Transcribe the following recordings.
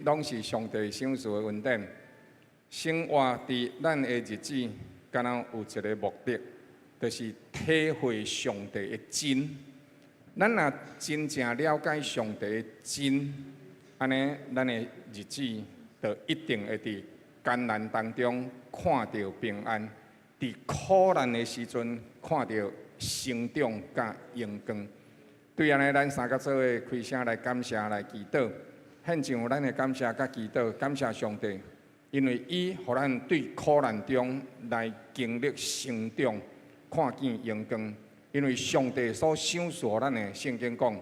攏是上帝賞賜的恩典。生活佇咱的日子，敢若有一个目的，就是體會上帝的真。咱若真正了解上帝的真，按呢，咱的日子就一定會佇艱難當中看著平安，佇苦難的時陣看著成長佮榮光。對按呢，咱三甲做伙開聲來感謝來祈禱，獻上咱的感謝佮祈禱，感謝上帝，因為伊予咱對苦難中來經歷成長，看見榮光。因為上帝所賞賜予咱的，聖經講，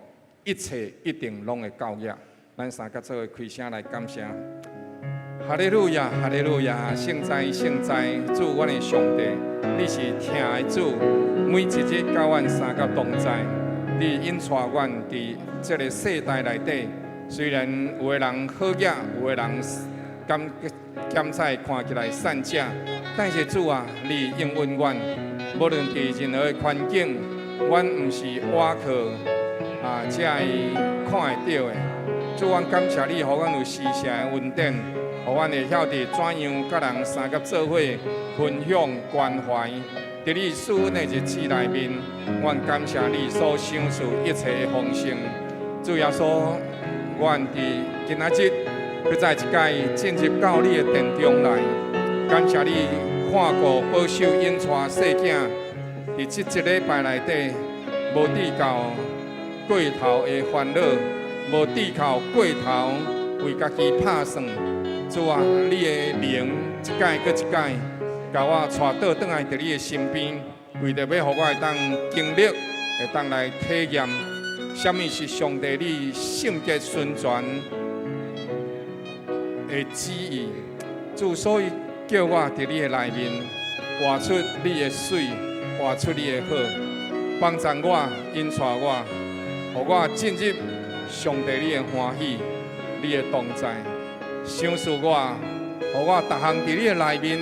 一切一定攏會夠額。咱三甲做伙開聲來感謝。哈利路亞，哈利路亞，聖哉聖哉，主阮的上帝，你是疼的主，每一日佮阮相佮同在，你引帶阮佇這个世代內底，雖然有的人好額，有的人感檢採看起來散者，但是主啊，你應允阮，無論佇任何的環境，阮毋是倚靠啊，才會看會著的。主，阮感謝你，予阮有施捨的恩典，予阮會曉得怎樣佮人相佮做伙分享關懷。佇你賜恩的日子內面，阮感謝你所賞賜一切的豐盛。主耶穌，阮佇今仔日閣再一擺進入到你的殿中來，感謝你看顧保守引帶細囝，佇這一禮拜內底，無拄著過頭的煩惱，無拄著過頭為家己拍算。主啊，你的靈一擺閣一擺，共我帶倒轉來佇你的身邊，為著欲予我會當經歷，會當來體驗，啥物是上帝你聖潔純全的旨意。主，所以叫我佇你的內面活出你的媠，活出你的好，幫助我，引帶我，予我進入上帝你的歡喜，你的同在，賞賜我，予我逐項佇你的內面，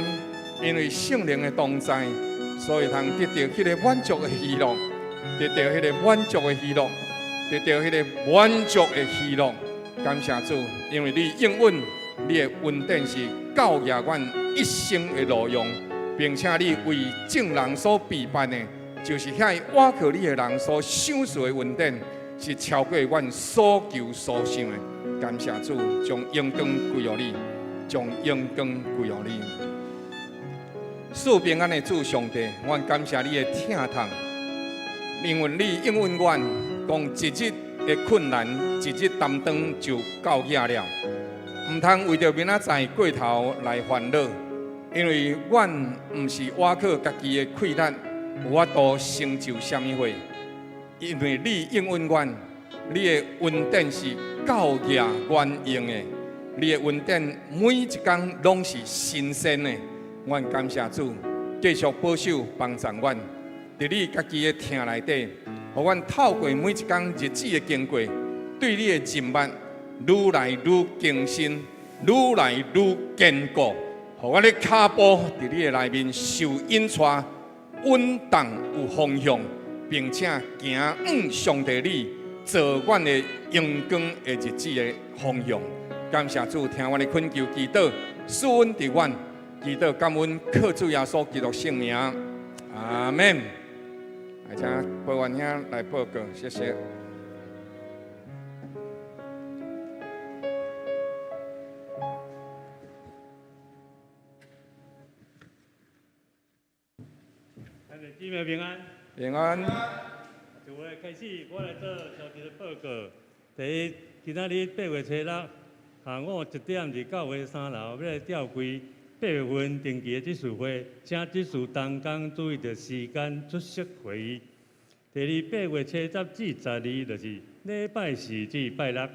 因為聖靈的同在，所以通得著彼个滿足的喜樂，得著彼个滿足的喜樂，得著彼个滿足的喜樂。感謝主，因為你應允，你的恩典是夠額阮一生的路用，並且你為眾人所備辦的，就是遐倚靠你的人所賞賜的恩典，是超過阮所求所想的。感謝主，將榮光歸予你，將榮光歸予你。賜平安的主上帝，阮感謝你的疼痛，因為你應允阮，講一日的困難，一日擔當就夠額了，毋通為著明仔載過頭來煩惱，因為阮毋是倚靠家己的氣力，有法度成就啥物貨。因為你應允阮，你的恩典是夠額阮用的，你的恩典每一工攏是新鮮的。阮感謝主，繼續保守幫助阮，佇你家己的疼內底，予阮透過每一工日子的經過，對你的認捌愈來愈更新，愈來愈堅固，予阮的跤步佇你的內面受引帶，穩當有方向，並且行往上帝你做阮的榮光的日子的方向。感謝主，聽阮的懇求祈禱，賜恩佇阮。祈禱感恩，靠主耶穌基督聖名，阿門。來，請保元兄來報告，謝謝。姊妹平安。平安。就會開始，我來做小一個報告。第一，今仔日8月初6下午1點佇教會三樓，欲來召開8月份定期的執事會，請執事同工注意著時間出席會議。第二，8月初10至12，就是禮拜四至拜六，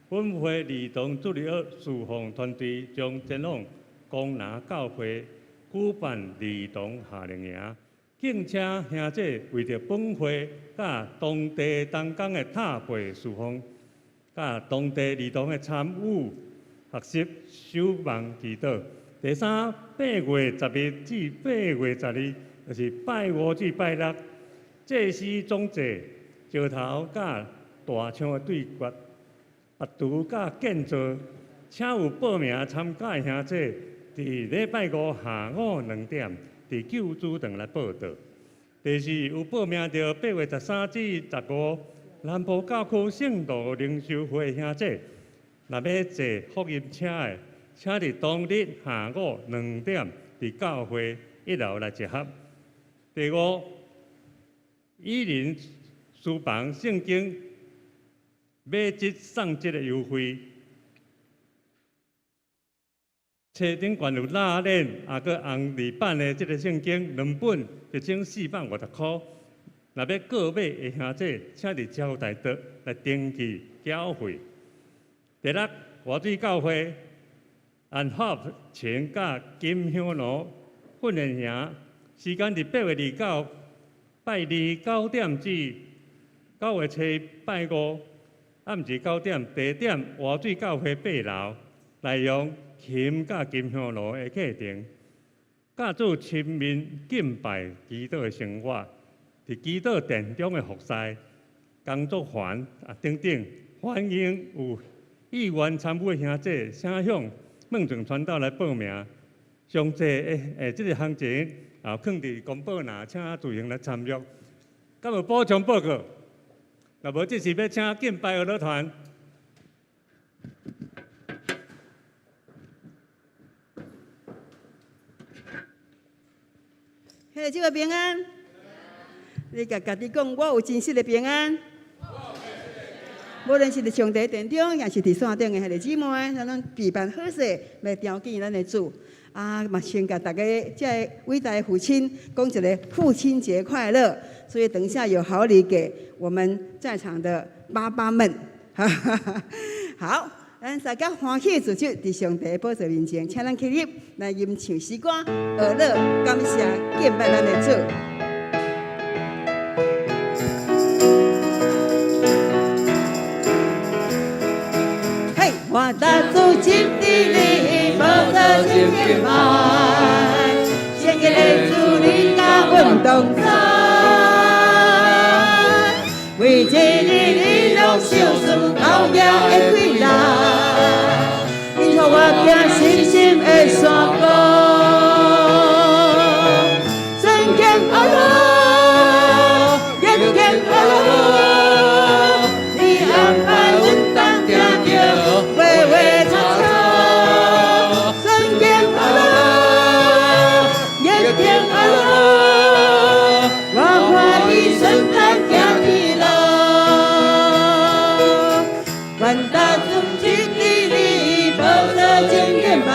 本會兒童主日學侍奉團隊將前往江南教會舉辦兒童夏令營，敬請兄姐為著本會佮當地同工的塔陪侍奉，佮當地兒童的參與學習守望祈禱。第三，8月11至8月12，就是拜五至拜六，祭司總祭、石頭佮大象的對決，拔除佮建造，請有報名參加的兄姐，佇禮拜五下午2點，佇救主堂來報到。第四，有報名著8月13至15南部教區聖道靈修會的兄姐，若欲坐福音車的，請佇當日下午2點，佇教會一樓來集合。第五，以琳書房聖經買一送一的優惠，冊頂懸有拉鏈，抑閣紅字版的這个聖經兩本，1450箍。若欲購買的兄姐，請佇招待桌來登記繳費。第六，活水教會按合前佮金香爐訓練營，時間佇8月29拜二9點至9月7拜五暗時9點，地點活水教會八樓，內容琴佮金香爐的課程，教主親面敬拜祈禱的生活，佇祈禱殿中的服侍、工作環啊等等，歡迎有意願參與的兄姐，請向孟正傳道來報名。詳細的這个行程啊，囥佇公布欄，請自行來參閱。敢有補充報告？若無，這是欲請敬拜樂團。兄弟姊妹平安，你共家己講，我有真實的平安。無論是佇上帝殿中，抑是佇線頂的兄弟姊妹，咱攏備辦好勢來朝見咱的主。啊，嘛先共大家這个偉大的父親講一个父親節快樂。所以等一下有好禮給我們在場的爸爸們。好，咱大家歡喜自足佇上帝寶座面前，請咱起立來吟唱詩歌，學樂感謝敬拜咱的主。嘿，我大主進佇你寶座前敬拜，聖潔的主你佮阮同在，為這日你攏賞賜高額的氣力，引予我行信心的山谷，尊敬阿羅，熱敬阿羅，你安排阮當行著畫畫叉叉，尊敬阿羅，熱敬阿羅，我歡喜順坦行天路，願大主進佇你寶座前敬拜，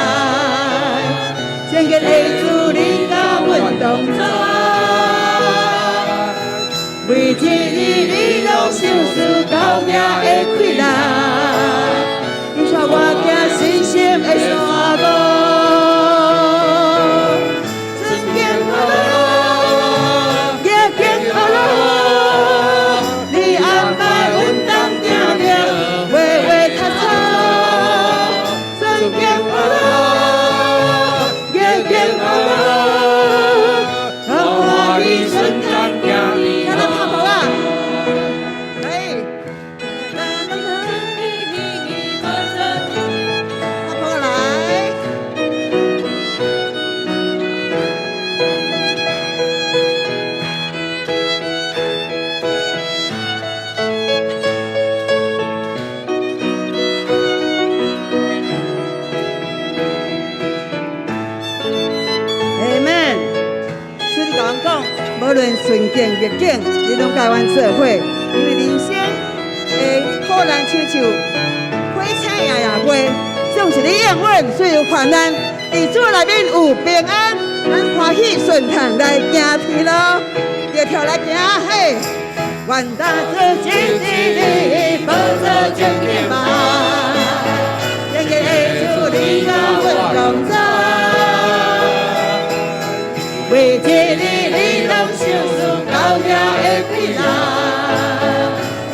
聖潔的主你佮阮同在，為這日你攏賞賜高額的氣力，引帶我行信心的山路，尊敬阿羅，熱敬阿羅，你安排阮當行著畫畫叉叉，尊敬阿羅，熱敬阿羅，我歡喜順坦行天路。咱拍鼓啊！來，拍鼓來。Amen。所以你共阮講，無論順境逆境，你攏佮阮做伙，因為人生的苦難親像火車也也袂，總是咧應允，雖有患難，佇主內面有平安，咱歡喜順坦來行天路，就跳來行嘿。願大主進佇你寶座前敬拜，聖潔的主你佮阮同在，為這日你攏賞賜高額的氣力，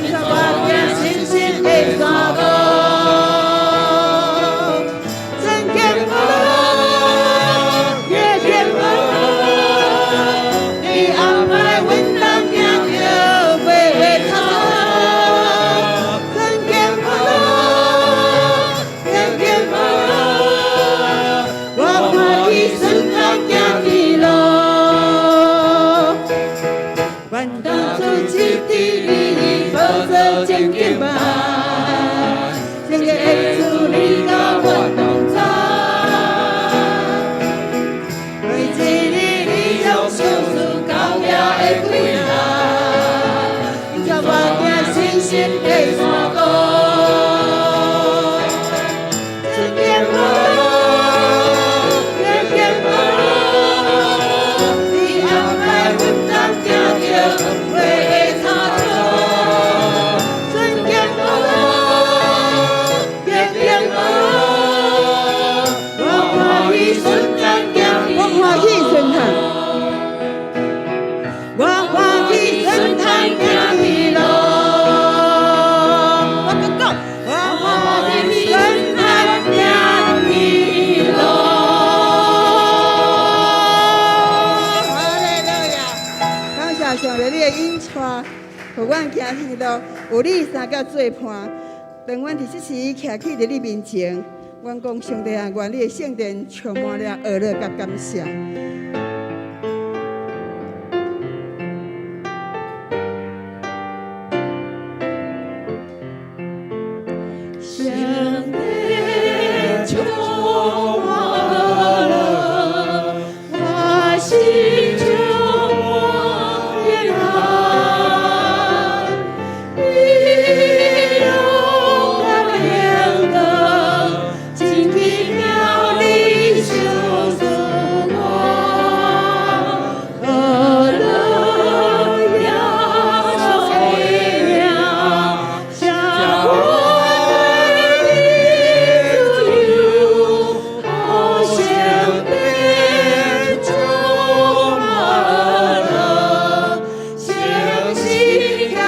引帶我行信心的山路，尊敬阿羅，熱敬阿羅，你安排阮當行著畫畫叉叉，尊敬阿羅，予阮行天路，有你相佮做伴。當阮佇這時徛起佇你面前，阮講上帝啊，願你的聖殿充滿了喜樂佮感謝。聖殿充滿了，我心充滿平安。你榮耀榮光，真奇妙你救贖我，何樂耶穌的名，將我的自由，好聖殿充滿了，相信徛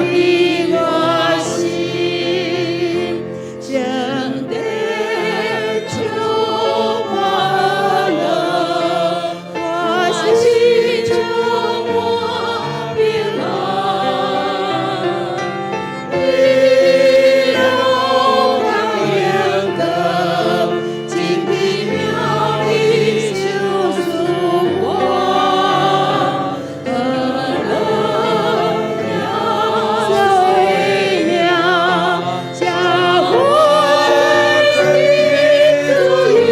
佇我心，聖殿充滿了，我心充滿平安。你榮耀榮光，真奇妙你救贖我，何樂耶穌的名，將我的自由，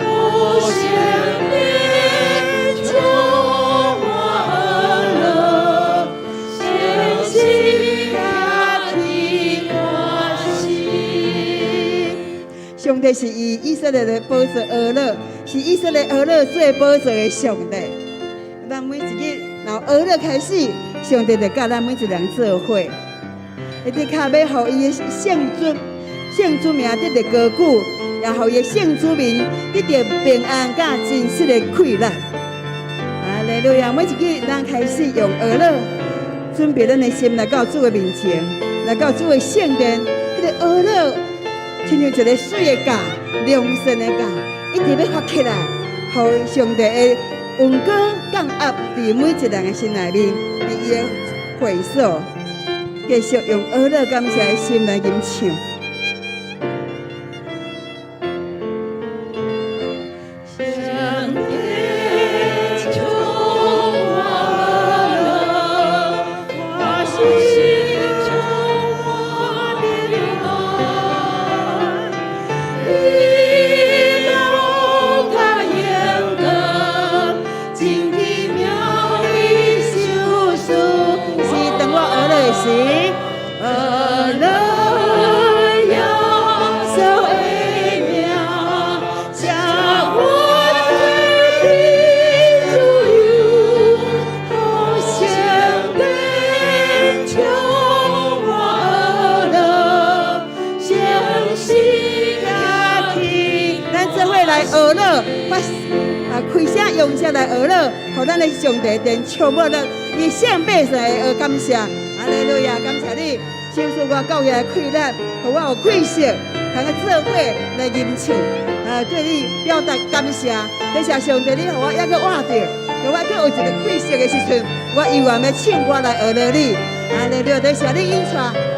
好聖殿充滿了，相信徛佇我心。上帝是以以色列的寶座呵樂，是以色列呵樂做寶座的上帝。咱每一日，若呵樂開始，上帝就佮咱每一個人做伙。伊的確欲予伊的聖主、聖主名得著高舉，也予伊的聖子民得著平安佮真實的快樂。哈利路亞！每一日，咱開始用呵樂準備咱的心來到主的面前，來到主的聖殿。彼個呵樂，親像一个媠的角、良善的角，一直欲發起來，予上帝的榮光降壓佇每一個人的心內面，佇伊的會所，繼續用呵樂感謝的心來吟唱。聖殿充滿了，我心充滿平安。你榮耀榮光，真奇妙的救贖，是當我呵樂的時，呵樂耶穌的名，將我的自由，好聖殿充滿了，相信徛佇。咱做伙來呵樂，發啊開聲用聲來呵樂，予咱的上帝殿充滿了伊聖百姓的感謝。哈利路亞，感謝你，賞賜我教會的氣力，予我有氣勢，通去做伙來吟唱，啊，對你表達感謝。感謝上帝，你予我猶閣活著，予我閣有一个氣勢的時陣，我猶原欲唱歌來呵樂你。哈利路亞，感謝你引帶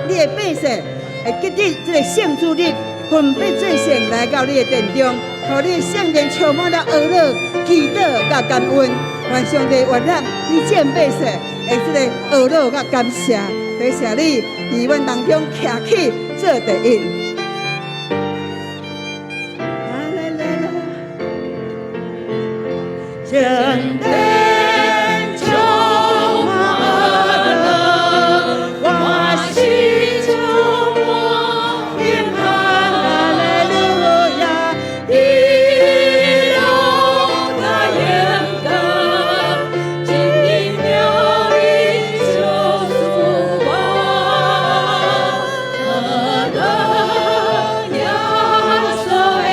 你的百姓，會記得這个聖主日，分別做聖來到你的殿中，予你的聖殿充滿了呵樂、祈禱佮感恩。願上帝悅納你眾百姓的這个呵樂佮感謝，感謝你佇阮當中徛起做第一。來來來來，聖殿充滿了，我心充滿平安。哈利路亞，你榮耀榮光，真奇妙的救贖我，何樂耶穌的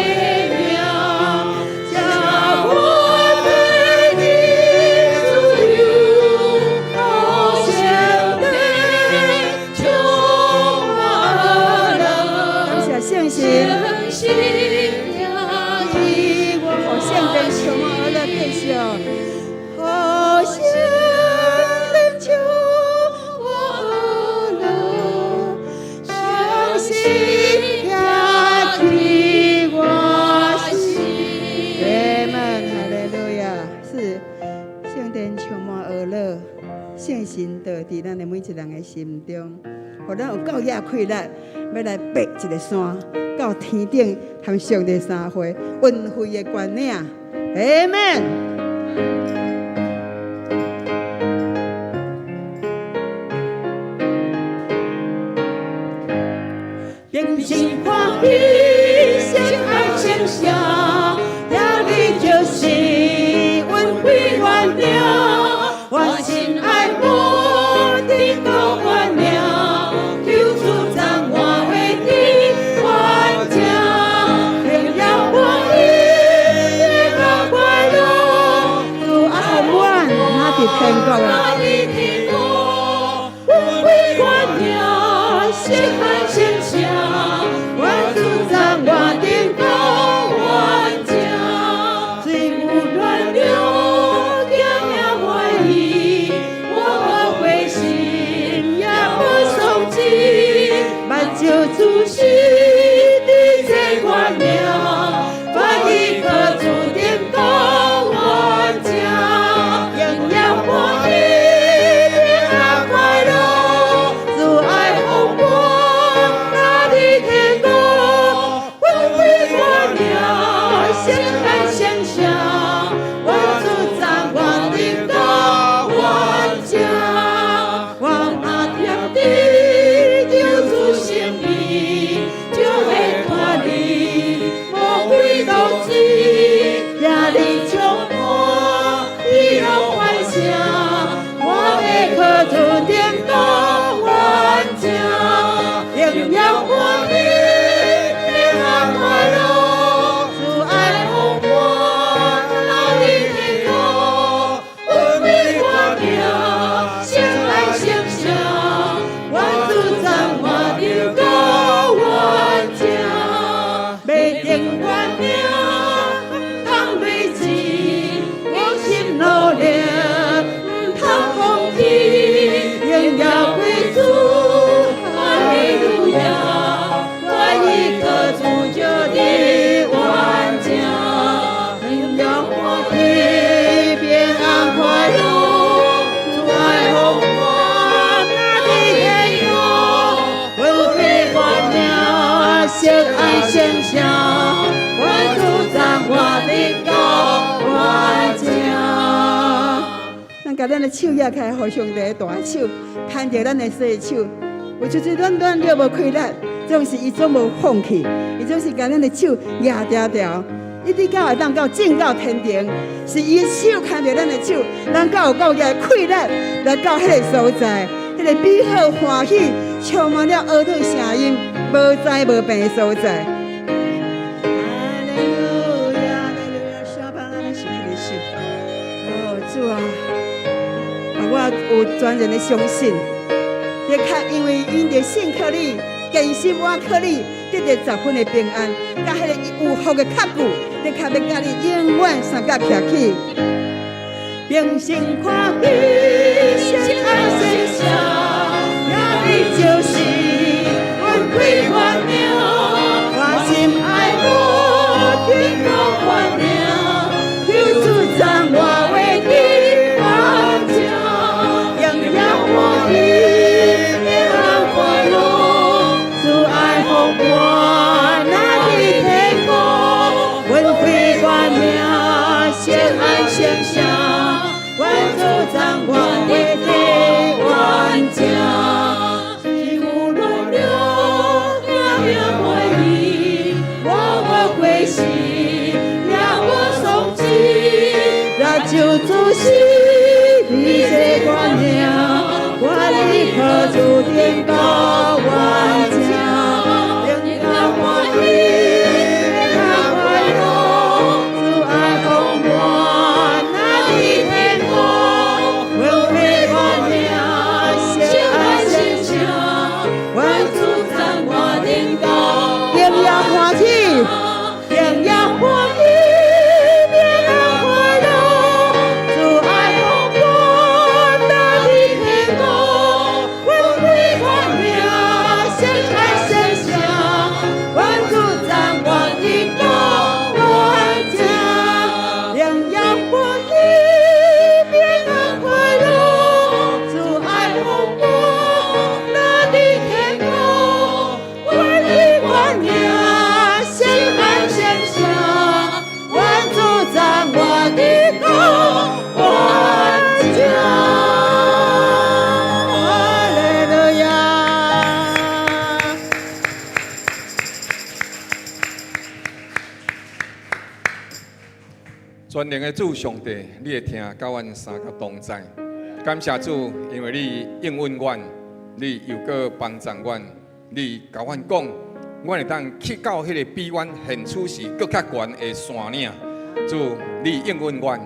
名，將我罪的佇咱的每一人的心中，予咱有夠額氣力，欲來爬一个山，到天頂和上帝相會，雲飛的懸嶺，阿門。平心歡喜，相愛相惜，耶你就是恩惠原諒，我心愛無頂高懸嶺，求主讚我的天完成，榮耀歡喜，平安快樂，主愛滿，那佇天國啊。恩惠原諒，相愛相惜，願主讚我頂高懸嶺，雖有亂流，驚也懷疑，我無灰心，也無喪志，萬照主時佇這懸嶺，願意靠主頂高懸嶺，榮耀歡喜，平安快樂，主愛豐滿，那佇天國，恩惠原諒，相愛相惜，願主讚我頂高懸嶺，我若貼佇救主身邊，就會脫離魔鬼毒計，耶你充滿喜樂歡聲，我欲靠主頂高懸嶺，榮耀歡喜，平安快樂，主愛豐滿，那佇天國，恩惠原諒，相愛相惜，願主讚我頂高懸嶺，欲登懸嶺，毋通累志，我心努力，毋通放棄，榮耀歸主，哈利路亞，願意靠主就佇懸嶺，榮耀歡喜，平安快樂，主愛豐滿，那佇天國，恩惠原諒，相愛相惜，願主讚我頂高懸嶺。咱共咱的手舉開，予上帝的大手牽著咱的細手。有時陣咱軟弱無氣力，總是伊總無放棄，伊總是共咱的手舉牢牢，一直到會當到進到天庭，是伊的手牽著咱的手，咱才有夠額氣力來到彼个所在，彼个美好歡喜，充滿了樂樂聲音，無災無病的所在。哈利路亞，哈利路亞，小巴咱是彼个手。哦，主啊，啊，我有全然的相信，的確因為因著信靠你，堅心倚靠你，得著十分的平安，佮彼个有福的確據，的確欲佮你永遠相佮徛起。平心歡喜，相愛相惜，耶你就是恩惠原諒，我心愛慕天國原諒，求主讚我為你完成，榮耀歡喜，平安快樂，主愛豐滿，那佇天國，恩惠原諒，相愛相惜，願主讚我為你完成。雖有亂流，驚也懷疑，我無灰心，也無喪志，若就主時，佇這懸嶺，我立刻主頂高懸嶺，榮耀歡喜，平安快樂，主愛豐滿，那佇天國，恩惠原諒，相愛相惜，願主讚我頂高，榮耀歡喜，榮耀歡喜，平安快樂，主愛豐滿，那佇天國，恩惠原諒，全能的主上帝，你的疼佮阮相佮同在。感謝主，因為你應允阮，你又閣幫助阮，你共阮講，阮會當去到彼個比阮現處時閣較懸的山嶺。主，你應允阮，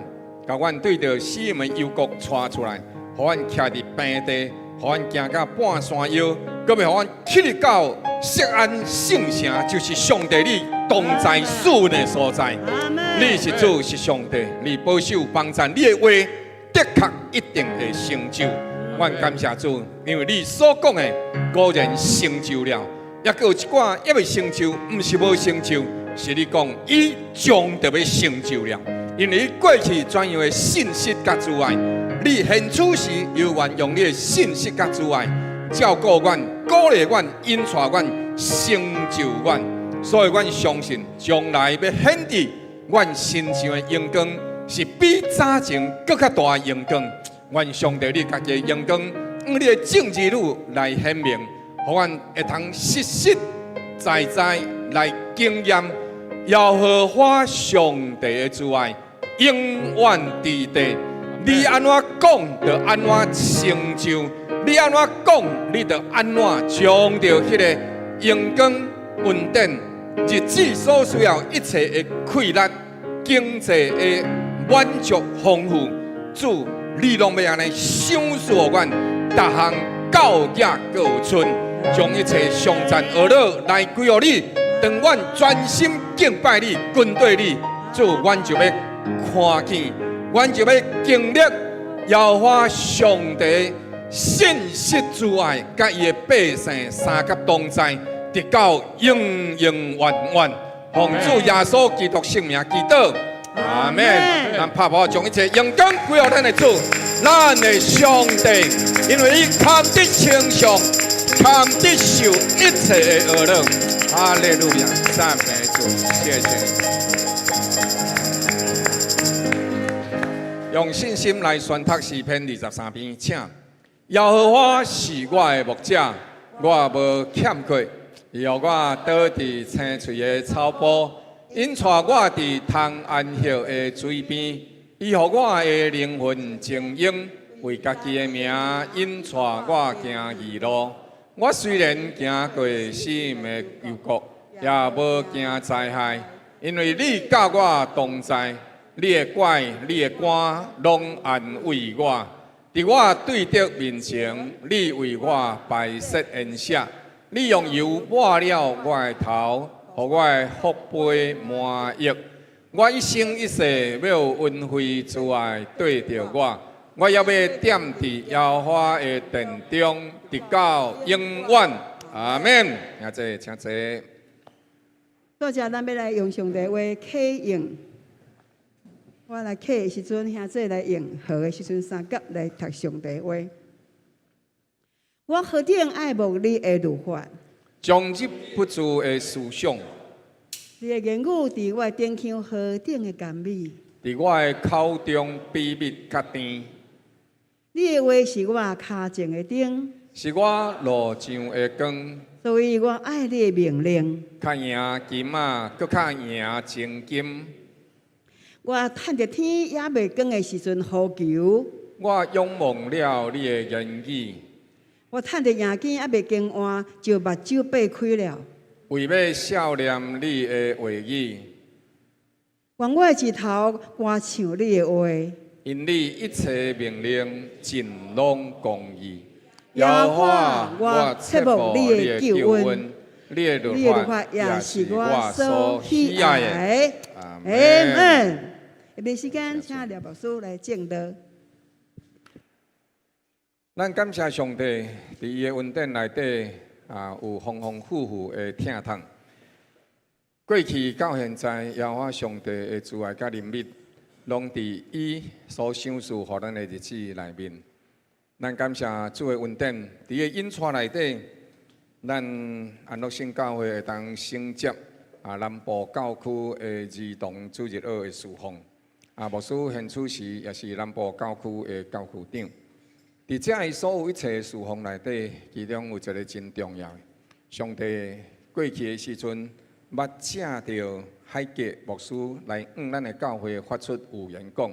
共阮對著死蔭的幽谷帶出來，予阮徛佇平地，予阮行到半山腰，閣欲予阮去到錫安聖城，就是上帝你同在賜恩的所在。阿門。你是主，是上帝，你保守幫贊，你的話的確一定會成就。阮感謝主，因為你所講的果然成就了，猶閣有一寡猶未成就，毋是無成就，是你講伊將著欲成就了。因為你過去怎樣的信實佮慈愛，你現此時猶原用你的信實佮慈愛照顧阮、鼓勵阮、引帶阮、成就阮。所以阮相信將來欲顯佇阮身上的榮光是比早前閣較大的榮光。願上帝你家己的榮光，用你的正兒女來顯明，予阮會通實實在在來經驗耶和華上帝的慈愛，永遠佇地。你按怎講，就按怎成就；你按怎講，你就按怎將著彼個榮光、恩典、日子所需要一切的氣力、經濟的滿足豐富，主，你攏欲按呢賞賜予阮，逐項夠額夠剩，將一切頌讚呵咾來歸予你。當阮專心敬拜你、跟綴你，主，阮就欲看見，阮就欲經歷耶和華上帝信實慈愛，佮伊的百姓相佮同在，直到永永遠遠。奉主耶穌基督聖名祈禱，阿門。咱拍鼓將一切榮光歸予咱的主，咱的上帝，因為伊堪得稱頌，堪得受一切的呵咾。哈利路亞，讚美主，謝謝你。用信心來宣讀詩篇23篇，請。耶和華是我的牧者，我無欠缺。伊予我倒佇青翠的草埔，引帶我佇通安歇的水邊。伊予我的靈魂晶瑩，為家己的名引帶我行義路。我雖然行過死蔭的幽谷，也無驚災害，因為你佮我同在，你的拐、你的竿攏安慰我。佇我對敵面前，你為我擺設筵席，你用油抹了我的頭，予我的福杯滿溢。我一生一世欲有恩惠慈愛綴著我，我猶欲踮佇耶和華的殿中，直到永遠。阿門。請坐，請坐。多謝咱欲來用上帝話啟應。我來啟的時陣，兄姊來應；和的時陣，相佮來讀上帝話。我何等愛慕你的律法，終日不住的思想。你的言語佇我的頂腔何等的甘美，佇我的口中比蜜較甜。你的話是我跤前的燈，是我路上的光。所以我愛你的命令。較贏金仔，閣較贏精金。我趁著天猶未光的時陣呼求。我仰望了你的言語。我趁著夜間猶未更換，就目睭擘開了。為欲數念你的話語。願我的舌頭歌唱你的話。因你一切命令盡攏公義。耶和華，我切慕你的救恩，你的律法也是我所喜愛的。阿門。下面時間，請廖牧師來證道。咱感謝上帝，佇伊的恩典內底啊，有豐豐富富的疼痛。過去到現在，耶和華上帝的慈愛佮憐憫，攏佇伊所賞賜予咱的日子內面。咱感謝主的恩典，佇伊的引帶內底，咱安樂聖教會會當承接啊南部教區的兒童主日學的事奉。啊，牧師現此時也是南部教區的教區長。佇遮所有一切事奉內底，其中有一個真重要的。上帝過去的時陣，捌藉著海格牧師來向咱的教會發出預言，講，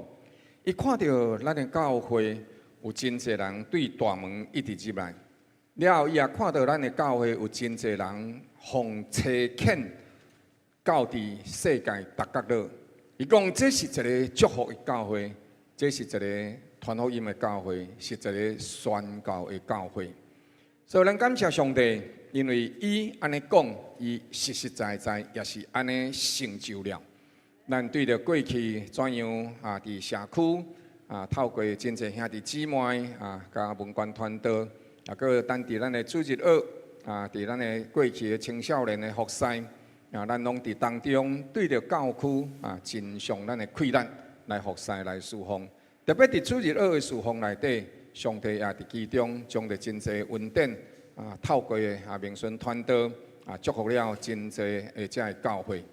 伊看著咱的教會有真濟人對大門一直入來，了後伊也看著咱的教會有真濟人奉差遣到佇世界逐角落。伊講這是一個祝福的教會，這是一個傳福音的教會，是一個宣教的教會。所以咱感謝上帝，因為伊按呢講，伊實實在在也是按呢成就了。咱對著過去怎樣啊？佇社區啊，透過真濟兄弟姊妹啊，佮文官傳道，啊，閣等佇咱的主日學啊，佇咱的過去的青少年的服侍啊，咱攏佇當中對著教區啊，盡上咱的氣力來服侍來侍奉。特別佇主日學的侍奉內底，上帝也佇其中將著真濟恩典啊，透過啊明順傳道啊，祝福了真濟的這个教會。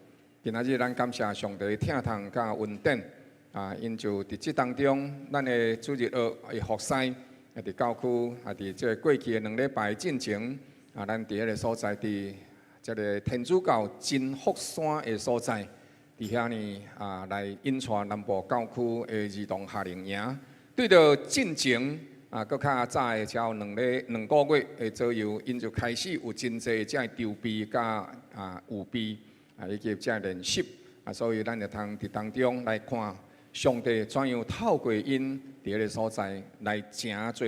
今仔日咱感謝上帝的疼痛佮恩典啊，𪜶就佇這當中，咱的主日學的服侍，也佇教區，也佇這個過去的2禮拜進前啊，咱佇彼个所在，佇這个天主教真福山的所在，佇遐呢啊，來引帶南部教區的兒童夏令營，對著進前啊，閣較早的才有2個月的左右，𪜶就開始有真濟這个籌備佮啊預備啊，以及這練習啊，所以咱會通佇當中來看上帝怎樣透過𪜶佇彼个所在來成做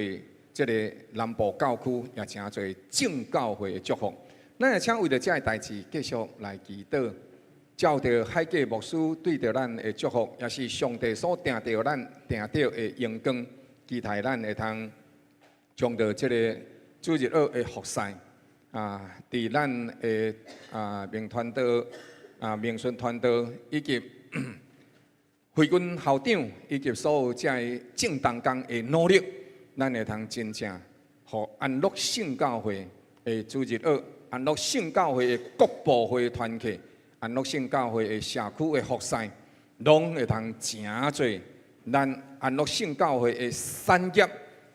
這個南部教區，也成做正教會的祝福。咱也請為著這个代誌繼續來祈禱，照著海格牧師對著咱的祝福，也是上帝所定著咱定著的榮光，期待咱會通將著這个主日學的服侍啊，佇咱的啊明傳道啊明順傳道以及惠軍校長以及所有這个正同工的努力，咱會通真正予安樂聖教會的主日學、安樂聖教會的各部會團契、安樂聖教會的社區的服侍，攏會通成做咱安樂聖教會的產業，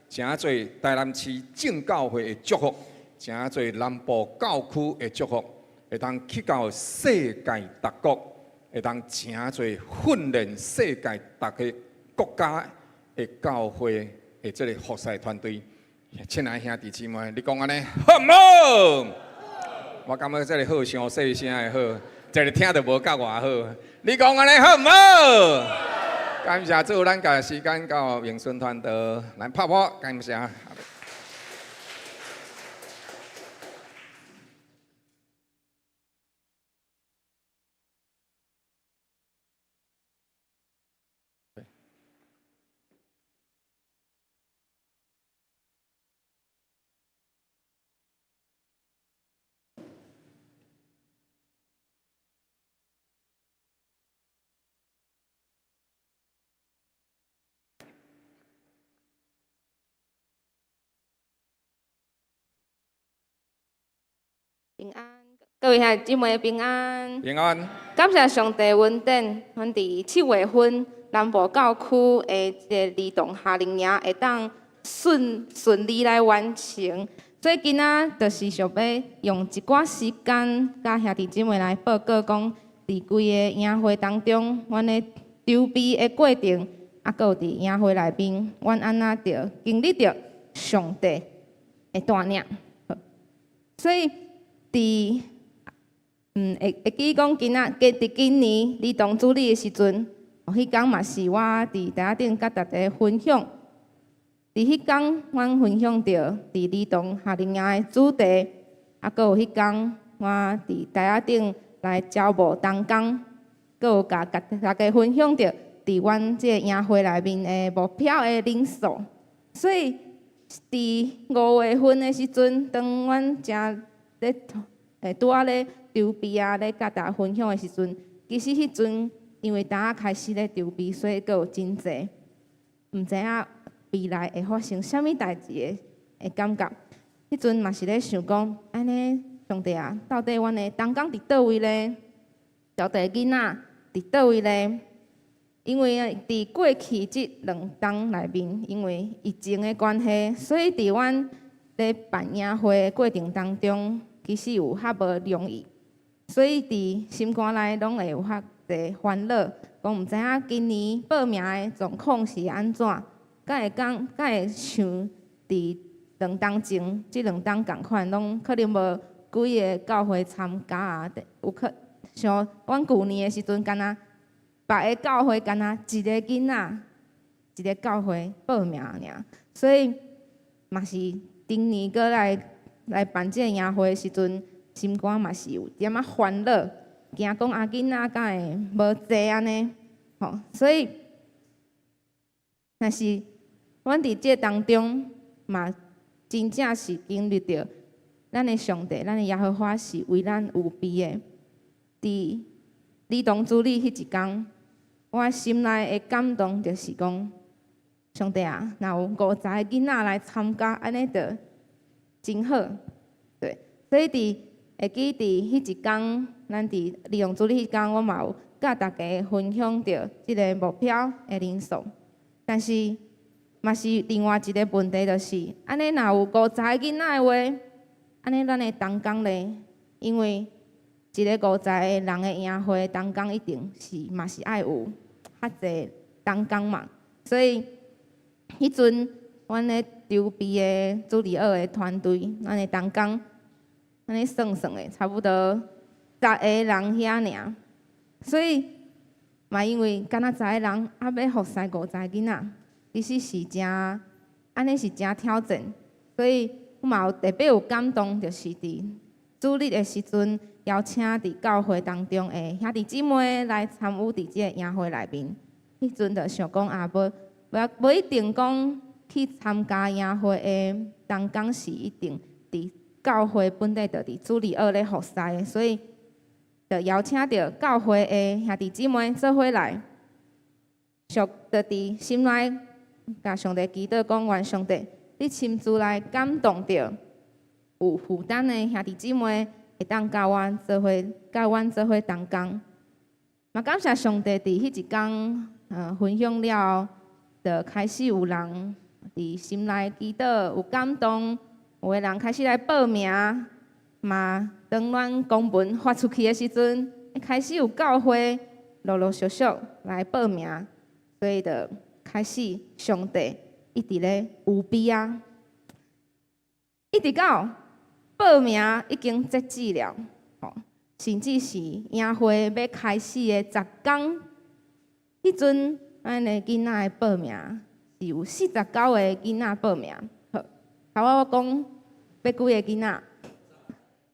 成做台南市正教會的祝福，成做南部教區的祝福，會通去到世界各國，會通成做訓練世界逐个國家的教會的這个服侍團隊。親愛兄弟姊妹，你講按呢好毋好？我感覺這个好傷細聲的好，這个聽著無夠偌好。你講按呢好毋好？感謝主，咱共時間交榮順傳道來拍波，感謝。平安，各位兄弟姊妹平安。平安。感謝上帝恩典，阮佇7月份南部教區的這个兒童夏令營會當順順利來完成。所以今仔就是想欲用一寡時間，佮兄弟姊妹來報告講，佇規个營會當中，阮咧籌備的過程，啊，閣有佇營會內面，阮按怎著經歷著上帝的帶領。所以佇會記講今仔，佇今年兒童主日的時陣，彼工嘛是我佇台仔頂佮大家分享。佇彼工，阮分享著佇兒童夏令營的主題，啊，閣有彼工我佇台仔頂來招募同工，閣有共大家分享著佇阮這個營會內面的目標的人數。所以佇5月份的時陣，當阮正咧拄仔咧籌備啊，咧佮大家分享的時陣，其實彼陣因為當仔開始咧籌備，所以閣有真濟毋知影未來會發生啥物代誌的感覺。彼陣嘛是咧想講，按呢上帝啊，到底阮的同工佇佗位咧？到底囡仔佇佗位咧？因為佇過去這2冬內面，因為疫情的關係，所以佇阮咧辦營會的過程當中，其實有較無容易。所以佇心肝內攏會有較濟煩惱，講毋知影今年報名的狀況是按怎，敢會講敢會像佇兩冬前，這兩冬仝款，攏可能無幾个教會參加啊，有可像阮舊年的時陣，敢若別个教會敢若一个囡仔，一个教會報名爾，所以嘛是頂年閣來辦這个營會的時陣，心肝嘛是有點仔煩惱，驚講啊囡仔敢會無濟按呢，吼，所以，但是阮佇這當中嘛，真正是經歷著咱的上帝，咱的耶和華是為咱預備的。佇兒童主日彼一工，我心內的感動就是講，上帝啊，若有五十個囡仔來參加，按呢就真好。對，所以佇會記佇彼一工，咱佇兒童主日彼工，我嘛有佮大家分享著這个目標的人數。但是嘛是另外一个問題，就是按呢若有五十個囡仔的話，按呢咱的同工咧，因為一个五十個人的營會，同工一定是嘛是愛有較濟同工嘛，所以彼陣阮咧籌備的主日學的團隊，咱的同工按呢算算的，差不多十個人遐爾，所以嘛因為敢若十個人，啊欲服侍五十個囡仔，其實是誠按呢是誠挑戰，所以我嘛有特別有感動，就是佇主日的時陣，邀請佇教會當中的兄弟姊妹來參與佇這个營會內面。彼陣就想講啊，無無無一定講去參加營會的同工是一定佇教會本底就佇主日學咧服侍的，所以就邀請著教會的兄弟姊妹做伙來，就佇心內共上帝祈禱講，願上帝你親自來感動著有負擔的兄弟姊妹，會當佮阮做伙，佮阮做伙同工。嘛感謝上帝，佇彼一工，分享了後，就開始有人佇心內祈禱，有感動，有的人開始來報名。嘛，當阮公文發出去的時陣，開始有教會陸陸續續來報名，所以就開始上帝一直咧預備啊，一直到報名已經截止了，吼，甚至是營會欲開始的十工，彼陣咱的囡仔的報名是有四十九个囡仔報名。好，頭仔我講欲幾个囡仔？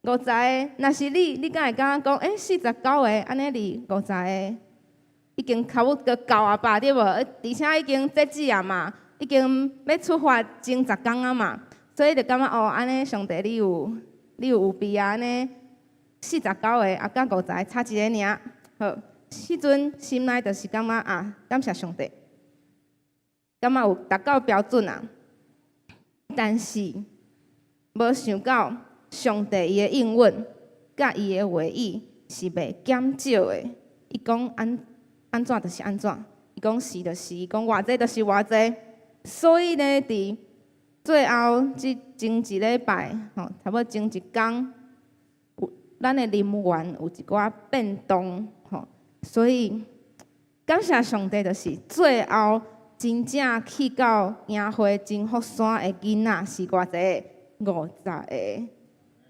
五十个。若是你，你敢會感覺講，欸，四十九个，按呢離五十个已經差不多夠啊吧，對無？而且已經截止啊嘛，已經欲出發前十工啊嘛，所以就感覺哦，按呢上帝你有預備啊，按呢四十九个啊，佮五十个差一个爾。好，彼陣心內就是感覺啊，感謝上帝，感覺有達到標準啊。但是無想到上帝伊的應允，佮伊的話語是袂減少的。伊講按怎就是按怎，伊講是就是，伊講偌濟就是偌濟。所以呢，佇最後這前一禮拜，吼，差不多前一工，有咱的人員有一寡變動，吼，所以感謝上帝，就是最後真正去到營會真福山的囡仔是偌濟？五十个，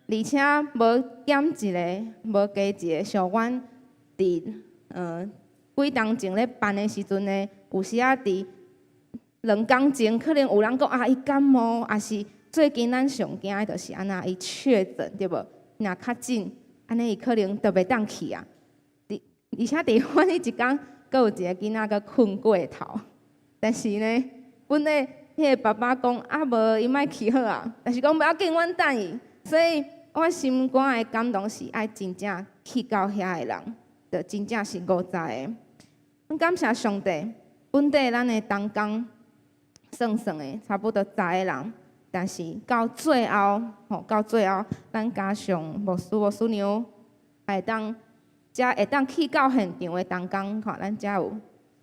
而且無減一个，無加一个。像阮佇幾冬前咧辦的時陣呢，有時仔佇兩工前，可能有人講啊，伊感冒，抑是最近咱上驚的就是按怎伊確診，對無？若確診，按呢伊可能就袂當去啊。而且佇阮彼一工，閣有一个囡仔閣睏過頭，但是呢，本來彼個爸爸講啊，無伊莫去好啊，但是講無要緊，阮等伊。所以我心肝的感動是愛真正去到遐的人，就真正是五十个。阮感謝上帝，本底咱的同工算算的差不多十个人，但是到最後，吼，到最後，咱加上牧師、牧師娘，會當才會當去到現場的同工，吼，咱才有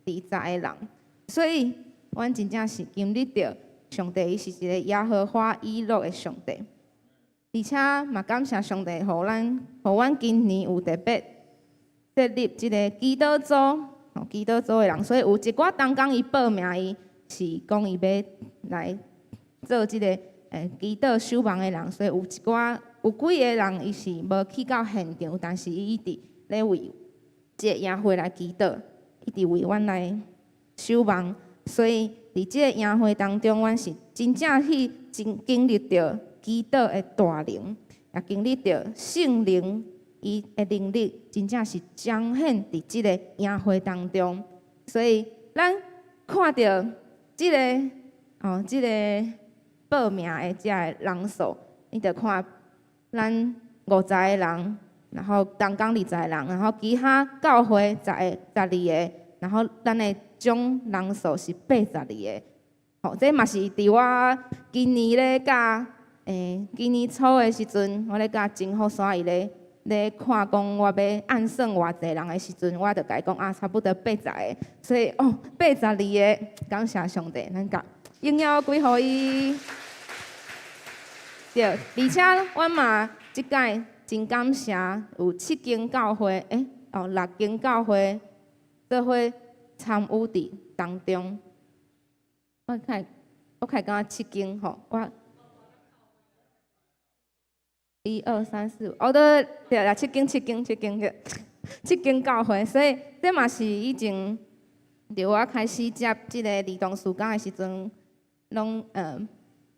二十个人。所以，阮真正是經歷著上帝，伊是一个耶和華以勒的上帝。而且嘛感謝上帝，予阮今年有特別設立這个祈禱組，吼，祈禱組的人，所以有一寡同工伊報名，伊是講伊欲來做這个祈禱守望的人，所以有一寡有幾个人伊是無去到現場，但是伊一直咧為這個營會來祈禱，一直為阮來守望，所以佇這个營會當中，阮是真正去真經歷著祈禱的大能，也經歷著聖靈伊的能力，真正是彰顯佇這个營會當中。所以咱看著這个哦，這个報名的這个人數，你就看咱50個人，然後同工20個人，然後其他教會10個、12個，然後咱的總人數是82個。吼，這嘛是佇我今年咧佮，今年初的時陣，我咧佮真福山伊咧看講我欲按算偌濟人的時陣，我就共伊講啊，差不多八十個，所以哦，82個，感謝上帝，咱共榮耀歸予伊。對，而且阮嘛這擺真感謝有七間教會，哦，六間教會做伙參與佇當中。我較會感覺七間吼，我一二三四五，哦對對啦，七間七間七間對，七間教會，所以這嘛是以前佇我開始接這個兒童事工的時陣，攏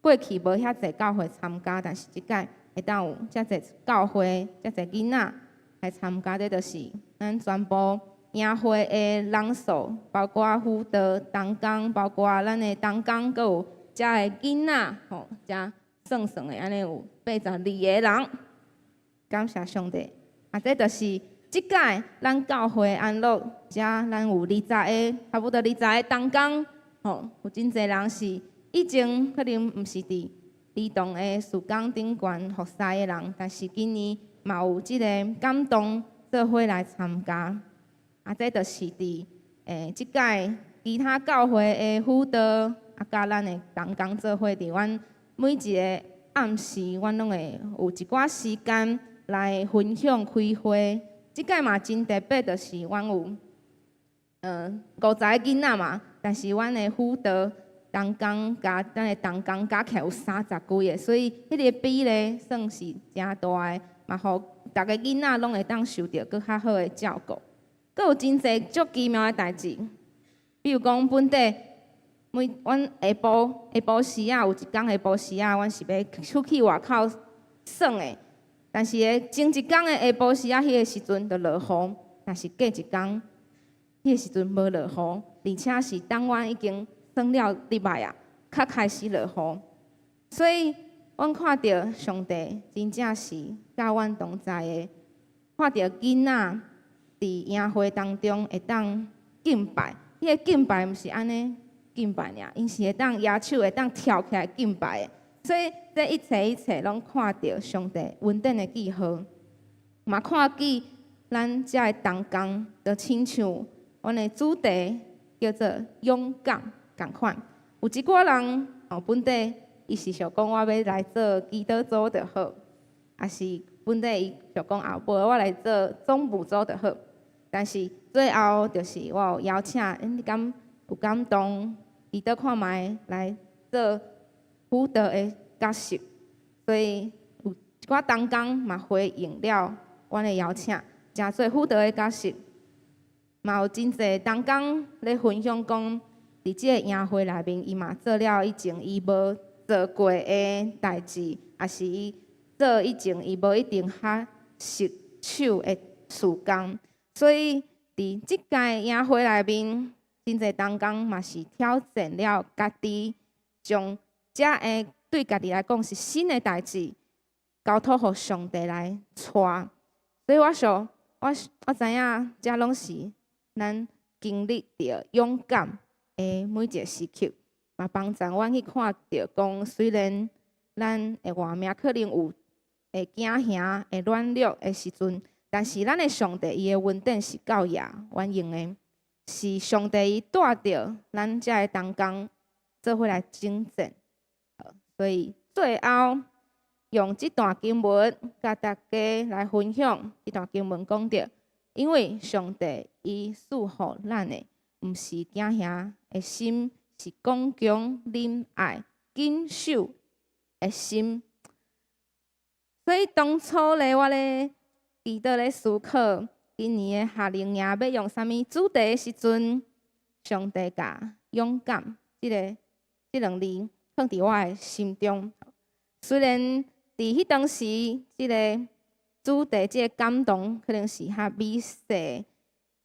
過去無遐濟教會參加，但是這擺會當有遮濟教會、遮濟囡仔來參加，這就是咱全部營會的人數，包括輔導同工，包括咱的同工，閣有遮的囡仔，吼，遮算算的，按呢有82個人。感謝上帝。啊，這就是這擺咱教會安樂遮，咱有二十個，差不多二十個同工，吼，有真濟人是以前可能毋是佇兒童的事工頂懸服侍的人，但是今年嘛有這个感動，做伙來參加。啊，這就是佇這擺其他教會的輔導，啊，佮咱的同工做伙佇阮每一个暗時，阮攏會有一寡時間來分享開會。這擺嘛真特別，就是阮有50個囡仔嘛，但是阮的輔導同工佮咱的同工加起來有30幾个，所以彼个比例算是誠大的，嘛予逐个囡仔攏會當受著閣較好的照顧。閣有真濟足奇妙的代誌，比如講本底每阮下晡時仔有一工下晡時仔，阮是欲出去外口耍的，但是咧前一工的下晡時仔，彼个時陣就落雨，但是隔一工彼个時陣無落雨，而且是當阮已經耍了入來啊，才開始落雨。所以，阮看著上帝真正是佮阮同在的，看著囡仔佇營會當中會當敬拜，彼个敬拜毋是按呢敬拜爾，𪜶是會當舉手會當跳起來敬拜的。所以，這一切一切攏看著上帝恩典的記號，嘛看見咱遮的同工，就親像阮的主題叫做勇敢仝款。有一寡人哦，本底伊是想講我欲來做祈禱組就好，抑是本底伊想講啊，無我來做總務組就好。但是最後就是我有邀請，你敢有感動，祈禱看覓來做輔導的角色，所以有一寡同工嘛回應了阮的邀請，誠做輔導的角色，嘛有真濟同工咧分享講，佇這个營會內面，伊嘛做了以前伊無做過的代誌，抑是伊做以前伊無一定較熟手的事工，所以佇這屆營會內面，真濟同工嘛是挑戰了家己，將遮个對家己來講是新的代誌，交託予上帝來帶。所以我想，我知影，這攏是咱經歷著勇敢的每一个時刻，嘛幫助阮去看著講，雖然咱的外面可能有會驚嚇、會軟弱的時陣，但是咱的上帝伊的恩典是夠額阮用的，是上帝伊帶著咱遮的同工做伙來征戰。所以最後，用這段經文佮大家來分享。這段經文講著，因為上帝伊賜予咱的，毋是驚嚇的心，是剛強、忍愛、謹守的心。所以當初咧，我咧祈禱咧思考今年的夏令營欲用啥物主題的時陣，上帝共勇敢這兩字放佇我的心中。雖然佇彼當時，這个主題、這个感動可能是較微細，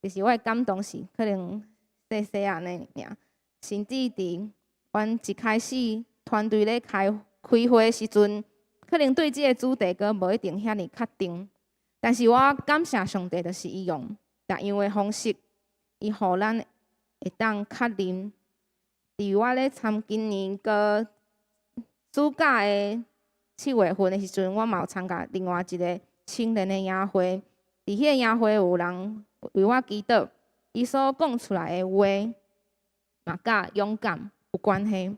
就是我的感動是可能細細按呢爾，甚至佇阮一開始團隊咧開開會的時陣，可能對這个主題閣無一定遐爾確定。但是我感謝上帝，就是伊用特樣的方式，伊予咱會當確認。佇我咧參今年閣暑假的7月份的時陣，我嘛有參加另外一个青年的營會。佇彼个營會有人為我祈禱，伊所講出來的話，嘛佮勇敢有關係。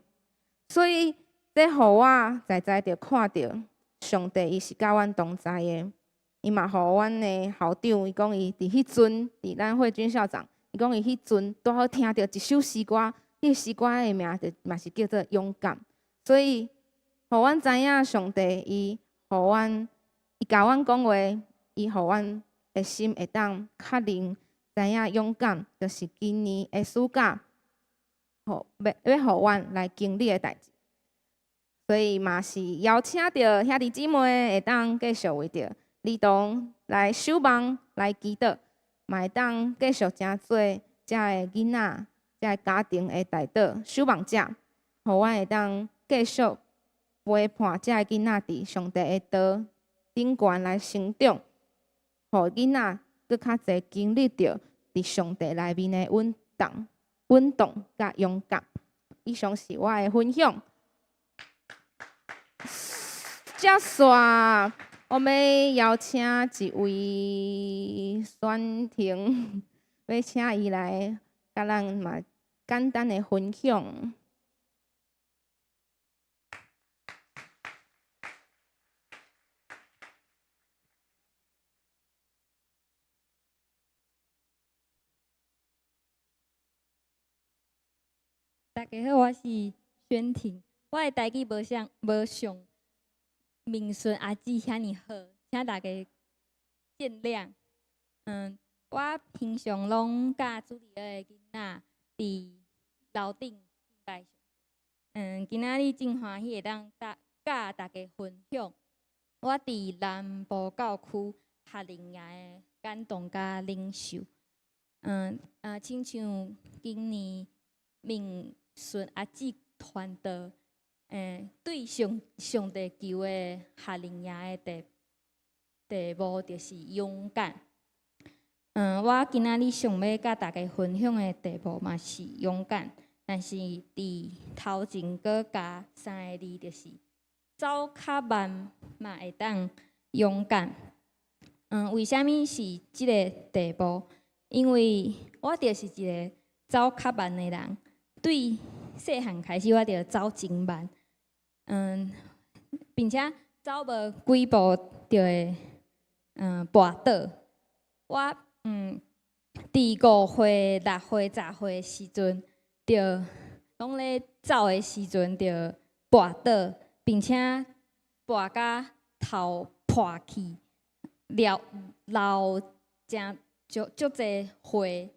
所以這予我在在就看著上帝伊是佮阮同在的。伊嘛予阮的校長，伊講伊佇彼陣，佇咱慧君校長，伊講伊彼陣拄好聽著一首詩歌，彼个詩歌的名就嘛是叫做勇敢。所以，予阮知影上帝伊予阮，伊共阮講話，伊予阮的心會當確認，知影勇敢，就是今年的暑假，欲予阮來經歷的代誌。所以嘛是邀請著兄弟姊妹會當繼續為著兒童來守望、來祈禱，嘛會當繼續成做遮个囡仔、遮个家庭的代禱守望者，予阮會當繼續陪伴遮个囡仔佇上帝的道頂懸來成長，予囡仔閣較濟經歷著佇上帝內面的穩當、穩當佮勇敢。以上是我的分享。接續，我欲邀請一位宣婷，欲請伊來佮咱嘛簡單的分享。大家好，我是宣婷。我的台語無像明順阿姊遐爾好，請大家見諒。我平常攏佮主日學的囡仔佇樓頂敬拜上帝。今仔日真歡喜會當佮大家分享我佇南部教區夏令營的感動佮領受。親像今年明順阿姊傳道，對上帝求的夏令營的題目就是勇敢。我今仔日想欲佮大家分享的題目嘛是勇敢，但是佇頭前閣加三个字，就是走較慢嘛會當勇敢。為啥物是這个題目？因為我就是一个走較慢的人，對細漢開始我就走真慢，並且走無幾步就會跋倒。我佇5歲、6歲、10歲的時陣，就攏咧走的時陣就跋倒，並且跋甲頭破去，了流誠足足濟血，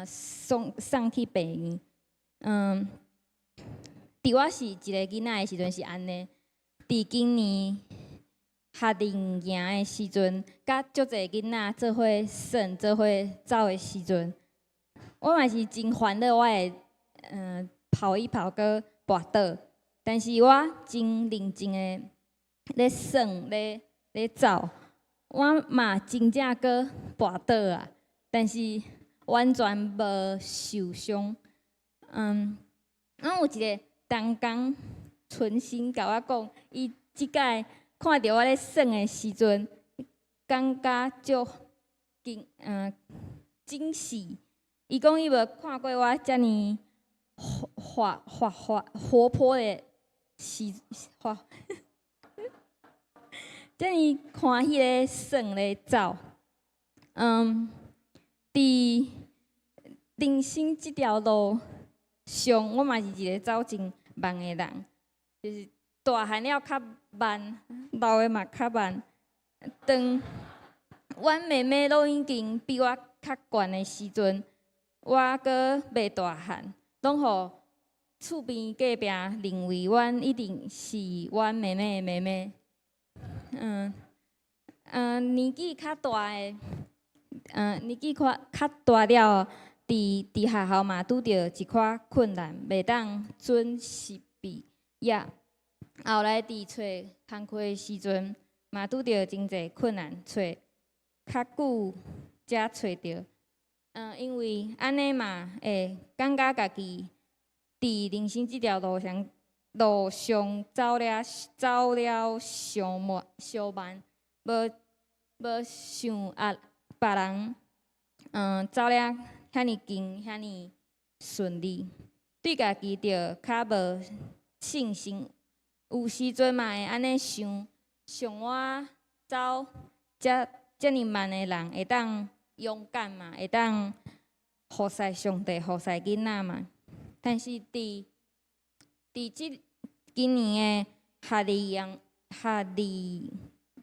送去病院。佇我是一个囡仔的時陣是按呢，佇今年夏令營的時陣，佮足濟囡仔做伙耍、做伙走的時陣，我嘛是真煩惱，我會跑一跑閣跋倒，但是我真認真的咧耍、咧走，我嘛真正閣跋倒啊，但是完全無受傷。阮有一个同工存心共我講，伊這擺看著我咧耍的時陣，感覺足驚喜。伊講伊無看過我遮爾活活活活潑的時活，遮爾看彼个算咧走。佇人生這條路上，我嘛是一个走真慢的人，就是大漢了較慢，老的嘛較慢。當阮妹妹攏已經比我較懸的時陣，我閣袂大漢，攏予厝邊隔壁認為阮一定是阮妹妹的妹妹。年紀較大的，年紀較大了，佇學校嘛拄著一寡困難，袂當準時畢業。後來佇揣工課的時陣，嘛拄著真濟困難，揣較久才揣著。因為按呢嘛會感覺家己佇人生這條路上走了傷慢，傷慢，無像別人，走了遐爾緊，遐爾順利，對家己就較無信心。有時陣嘛會按呢想，像我走遮爾慢的人，會當勇敢嘛？會當服侍上帝、服侍囡仔嘛？但是佇這今年的夏令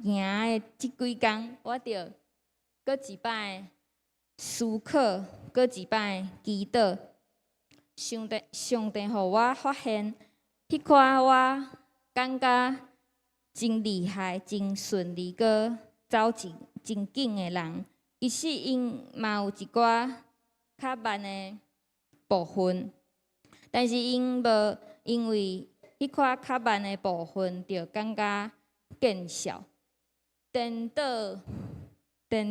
營的這幾工，我著閣一擺思考，閣一擺祈禱。上帝予我發現，彼款我感覺真厲害、真順利，閣走真緊的人，其實𪜶嘛有一寡較慢的部分，但是𪜶無因為彼款較慢的部分，就感覺見笑。顛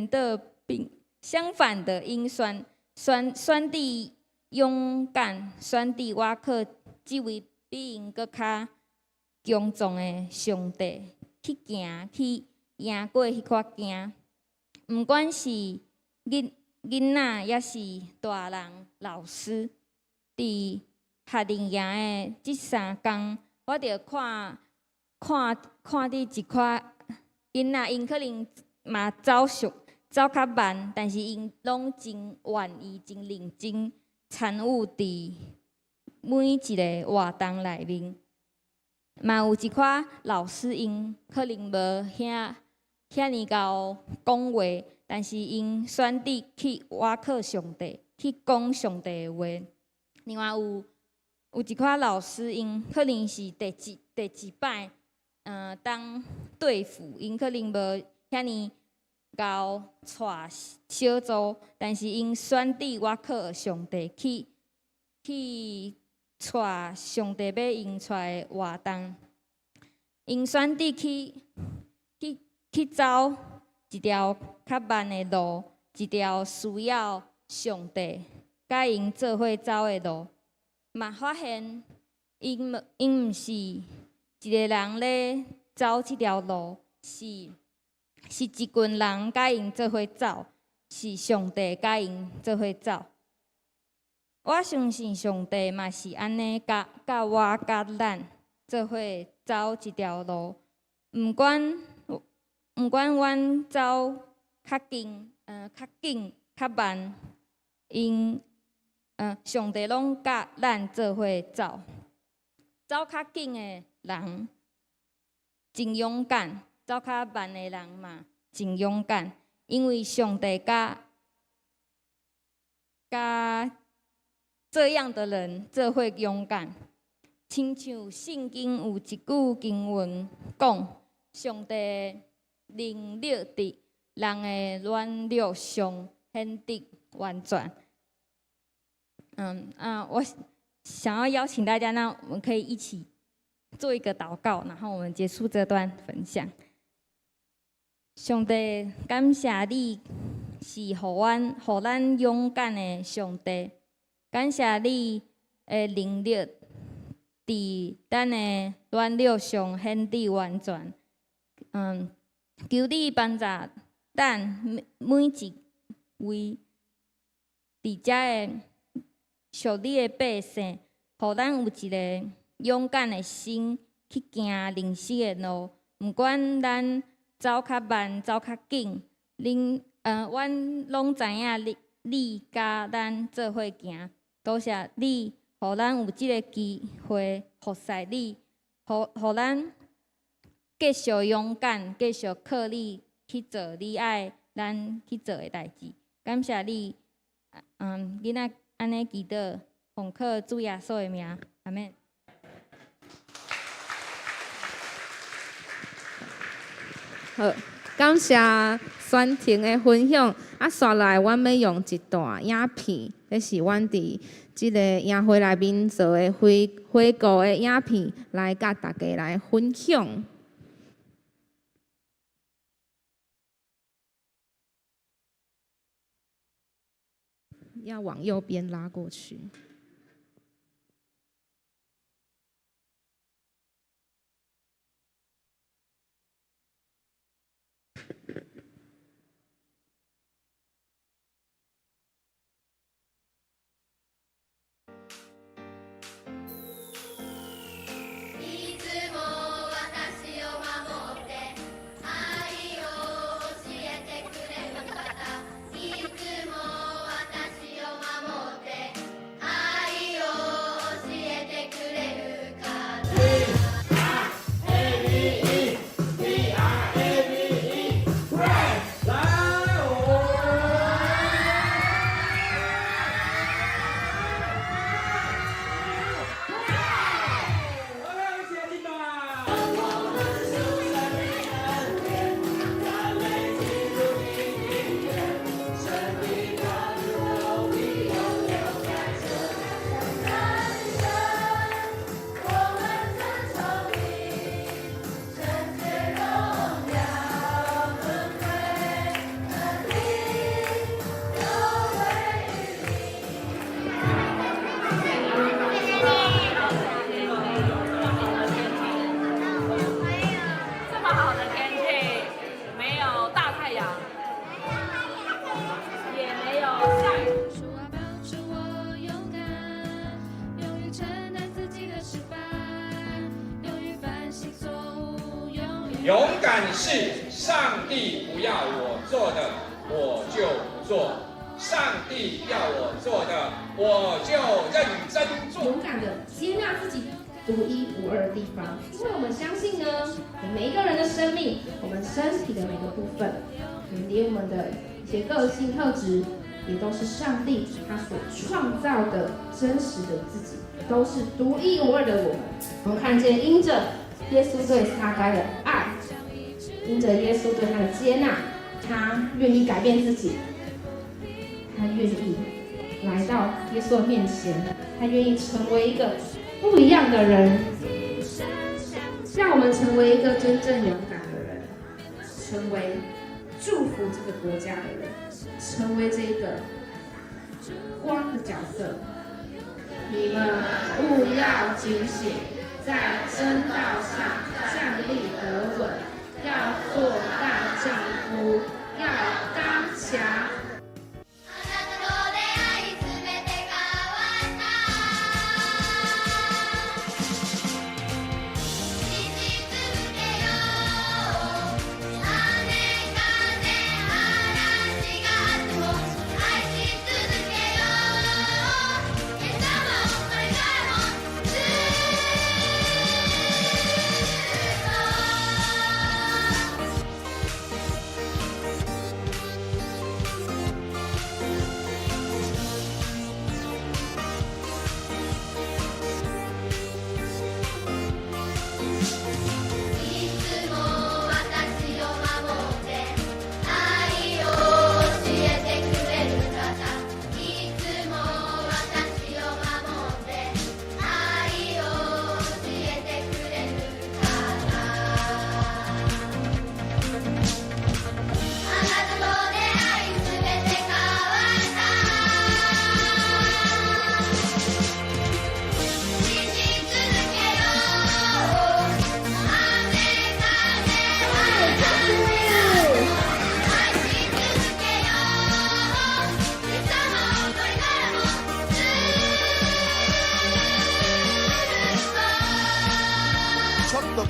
倒並相反的，𪜶選擇勇敢，選擇倚靠這位比𪜶閣較強壯的上帝去行，去贏過彼款驚。毋管是囡仔，抑是大人、老師，佇夏令營的這3工，我著看佇一款囡仔，𪜶可能嘛走速走較慢，但是𪜶攏真願意、真認真參與佇每一个活動內面。嘛有一寡老師，𪜶可能無遐爾𠢕講話，但是𪜶選擇去倚靠上帝，去講上帝的話。另外有一寡老師，𪜶可能是第一擺，當隊輔，𪜶可能無遐爾𠢕帶小組，但是𪜶選擇倚靠上帝去帶上帝欲𪜶帶的活動，𪜶選擇去走一條較慢的路，一條需要上帝佮𪜶做伙走的路。嘛發現𪜶毋是一个人咧走這條路，是一群人佮𪜶做伙走，是上帝佮𪜶做伙走。我相信上帝嘛是按呢，佮我佮咱做伙走這條路，毋管阮走較緊，較緊較慢，上帝攏佮咱做伙走。走較緊的人真勇敢，走較慢的人嘛真勇敢，因為上帝佮這樣的人做伙勇敢。親像聖經有一句經文講，上帝能力佇人的軟弱上顯得完全。我想要邀請大家，那我們可以一起做一個禱告，然後我們結束這段分享。上帝，感謝你是予咱勇敢的上帝，感謝你的能力佇咱的軟弱上顯得完全。求你幫助咱每一位佇遮的屬你的百姓，予咱有一个勇敢的心去行人生的路。毋管咱走較慢，走較緊。恁阮攏知影你你佮咱做伙行。多謝你，予咱有這个機會服侍你，予咱繼續勇敢，繼續靠你去做你愛咱去做的代誌。感謝你，囡仔按呢祈禱，奉靠主耶穌的名，阿們。好，感謝宣婷的分享。啊，紲來，阮欲用一段影片，這是阮佇這个營會內面做的回回顧的影片，來佮大家來分享。要往右邊拉過去。這麼好的天氣，沒有大太陽，也沒有下雨。主啊，幫助我勇敢，勇於承擔自己的失敗，勇於反省錯誤，勇於勇敢是上帝不要我做的，我就不做；上帝要我做的，我就認真做。勇敢的接納自己獨一無二的地方，因為我們相信呢，每一個人的生命，我們身體的每個部分，連我們的一些個性特質，也都是上帝他所創造的真實的自己，都是獨一無二的我們。我們看見因著耶穌對撒該的愛，因著耶穌對他的接納，他願意改變自己，他願意來到耶穌的面前，他願意成為一個不一樣的人，讓我們成為一個真正勇敢的人，成為祝福這個國家的人，成為這個光的角色。你們務要警醒，在真道上站立得穩，要做大丈夫，要剛強。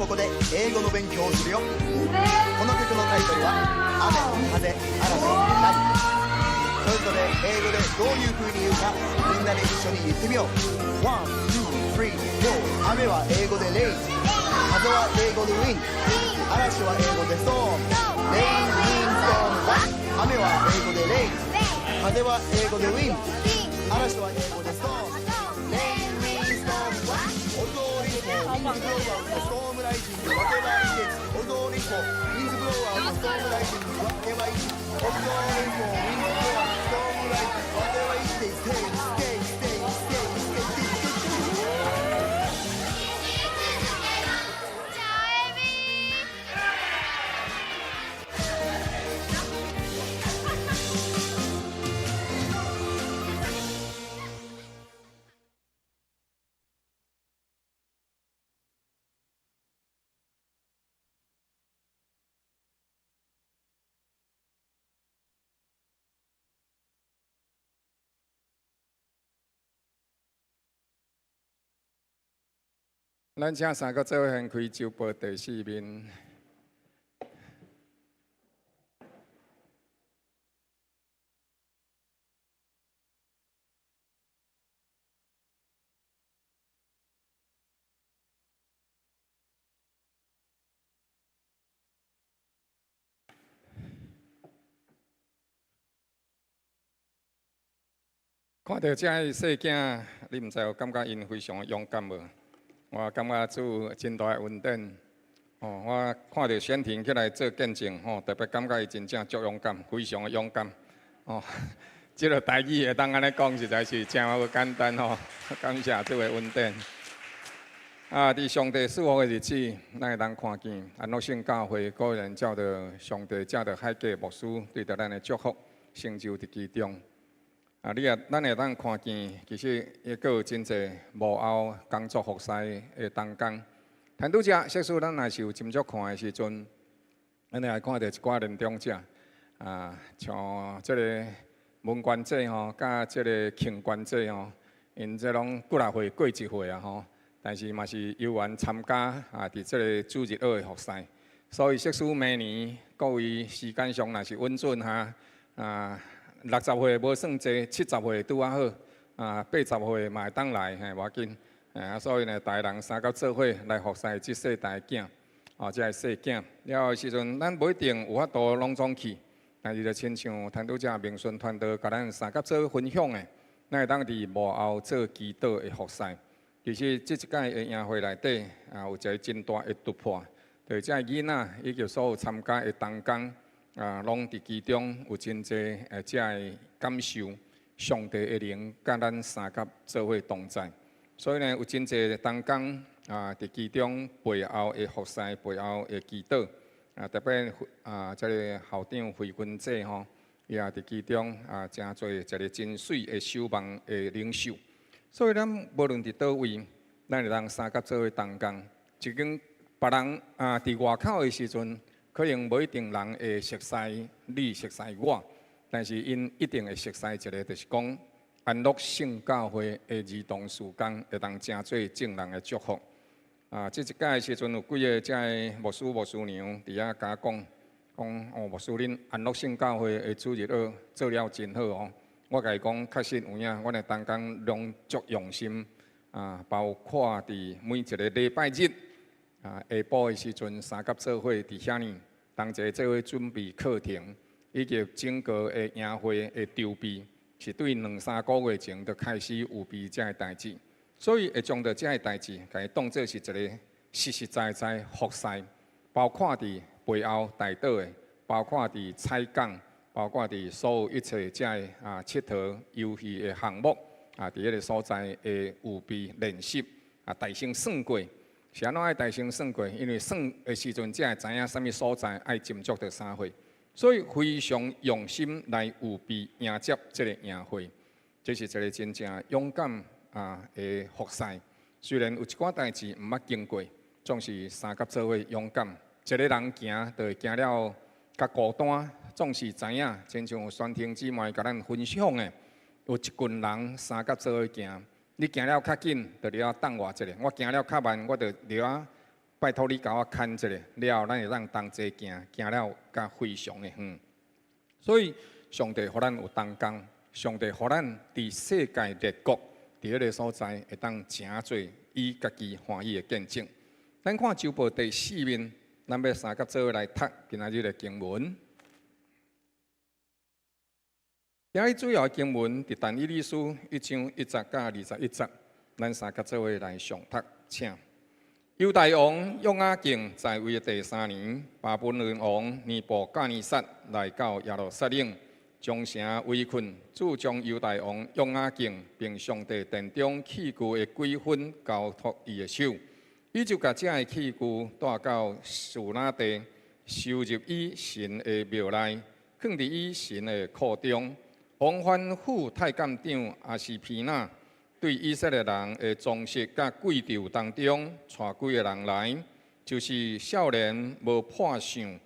ここで英語の勉強をするよ。この曲のタイトルは雨、風、嵐、何。それぞれ英語でどういう風に言うか、みんなで一緒に言ってみよう。 One, two, three, four。 雨は英語で rain。 風は英語で wind。 嵐は英語で storm。 Rain, wind, storm。 雨は英語で rain。 風は英語で wind。 嵐は英語で storm。 Rain, wind, storm。 Although rainfall, winds blow out, storm rising, whatever it is. Although rainfall, winds blow out, storm rising, whatever it is. Although rainfall, winds blow out, storm rising, whatever it is. Stay, stay, stay, stay, stay, stay. 咱請三個做伙掀開周報第四面。看著這个細囝，你毋知有感覺𪜶非常勇敢無？我感覺主真大的恩典。哦，我看著宣婷起來做見證，吼，特別感覺伊真正足勇敢，非常的勇敢。哦，這个台語會當按呢講，實在是誠無簡單吼。感謝主的恩典。啊，佇上帝賜福的日子，咱會當看見安樂聖教會果然照著上帝藉著海格牧師對著咱的祝福成就佇其中。啊，你也咱會當看見，其實也閣有真濟幕後工作服侍的同工。談拄才，設使咱若是有斟酌看的時陣，咱會來看著一寡年長者，啊，像這个文官者吼，佮這个慶官者吼，𪜶這攏幾若歲過一歲啊吼，但是嘛是猶原參加啊，佇這个主日學的服侍。所以，設使明年各位時間上若是允准哈，啊，60歲無算濟，70歲拄仔好，啊，80歲嘛會當來，嘿，無要緊，啊，所以呢，逐个人相佮做伙來服侍這世代的囝，哦，這个細囝。了的時陣，咱無一定有法度攏總去，但是就親像陳拄才明順傳道共咱相佮做分享的，咱會當佇幕後做祈禱的服侍。其實這一屆的營會內底，啊，有一个真大的突破，就是這个囡仔以及所有參加的同工。啊，攏佇其中有真濟這个感受，上帝的靈佮咱相佮做伙同在，所以呢，有真濟同工啊，佇其中背後的服侍，背後的祈禱，啊，特別啊，這个校長惠君姐吼，伊也佇其中啊，誠濟一个真媠的守望的領袖。所以咱無論佇佗位，咱會當相佮做伙同工，一間別人啊，佇外口的時陣。可能無一定人會熟似你，熟似我，但是𪜶一定會熟似一个，就是講安樂聖教會的兒童事工，會當成做眾人的祝福。啊，這一屆的時陣有幾个遮个牧師、牧師娘佇遐共我講，講哦，牧師恁安樂聖教會的主日學做了真好哦。我共伊講，確實有影，阮的同工攏足用心啊，包括佇每一个禮拜日。啊，下晡的時陣，相佮做伙佇遐呢，同齊做伙準備課程，以及整個的營會的籌備，是對兩三個月前就開始預備這个代誌，所以會將著這个代誌，共伊當做是一个實實在在服侍，包括佇背後代禱的，包括佇採講，包括佇所有一切這个啊𨑨迌遊戲的項目，啊，佇彼个所在的預備練習，啊，大聲算過。是按怎愛大聲算過？因為算的時陣才會知影啥物所在愛斟酌著啥貨，所以非常用心來預備迎接這个營會。這是一个真正勇敢啊的服侍。雖然有一寡代誌毋捌經過，總是相佮做伙勇敢。一个人行，就會行了較孤單，總是知影，親像宣婷姊妹共咱分享的，有一群人相佮做伙行。你行了較緊，就著愛等我一下；我行了較慢，我就著愛拜託你共我牽一下，了後咱會當同齊行，行了較非常的遠。所以上帝予咱有同工，上帝予咱佇世界列國佇彼个所在會當成做伊家己歡喜的見證。咱看周報第四面，咱欲相佮做伙來讀今仔日的經文。今日主要的經文佇但以理書一章一節佮21節，咱相佮做伙來誦讀，請。猶大王約雅敬在位的第三年，巴比倫王尼布甲尼撒來到耶路撒冷，將城圍困，主將猶大王約雅敬並上帝殿中器具的幾分交託伊的手，伊就共這个器具帶到示拿地，收入伊神的廟內，囥佇伊神的庫中。王吩咐太監長阿斯皮納，對以色列人的宗室佮貴胄當中，帶幾个人來，就是少年無破相，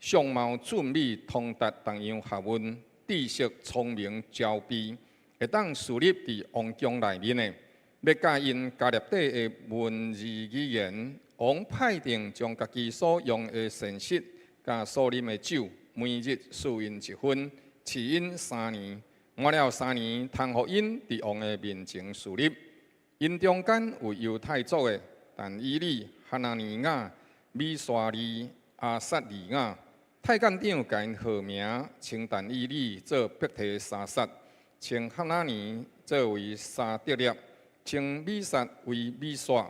相貌俊美，通達各樣學問，知識聰明焦備，會當侍立佇王宮內面的，欲教𪜶迦勒底的文字語言。王派定將家己所用的膳食佮所啉的酒，每日賜𪜶一分，飼𪜶三年。滿了三年，通予𪜶佇王的面前侍立。𪜶中間有猶太族的，但以理、哈拿尼雅、米沙利、亞撒利雅。太監長共𪜶號名，稱但以理做伯提沙撒，稱哈拿尼做為沙得勒，稱米煞為米煞，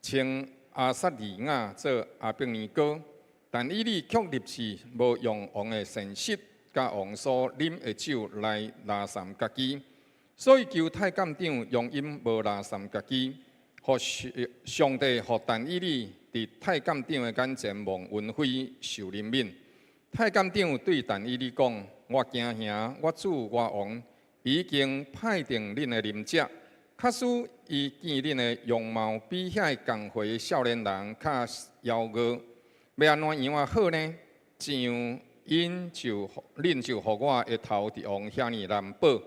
稱亞撒利雅做亞伯尼歌。但以理卻立志無用王的膳食佮王所啉的酒來垃圾家己，所以求太監長容𪜶無垃圾家己，予上帝予但以理佇太監長的眼前蒙恩惠受憐憫。太監長對但以理講：我驚嚇，我主我王已經派定恁的啉者，假使伊見恁的容貌比遐个仝歲的少年人較妖嬈，欲按怎樣仔好呢？這樣恁就予我的頭佇王遐爾難保。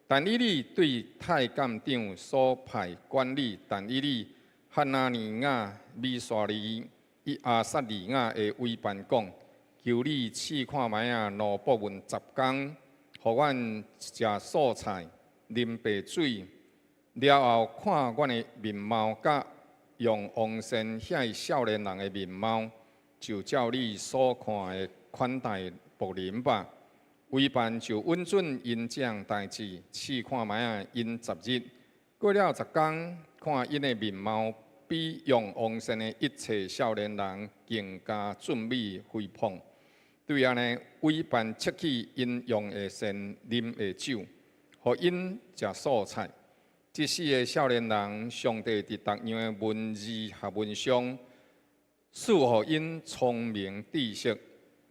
但以理對太監長所派管理但以理、哈拿尼雅、米沙利、亞撒利雅的委辦講：求你試看覓仔，奴僕們10工，予阮食素菜、啉白水，了後看阮的面貌，佮用王膳遐少年人的面貌，就照你所看的款待僕人吧。委辦就允准𪜶這項代誌，試看覓仔𪜶10日。過了10工，看𪜶的面貌比用王膳的一切少年人更加俊美肥胖。對按呢，委辦撤去𪜶用的膳、啉的酒，予𪜶食素菜。這四个少年人，上帝佇逐樣的文字學問上，賜予𪜶聰明知識。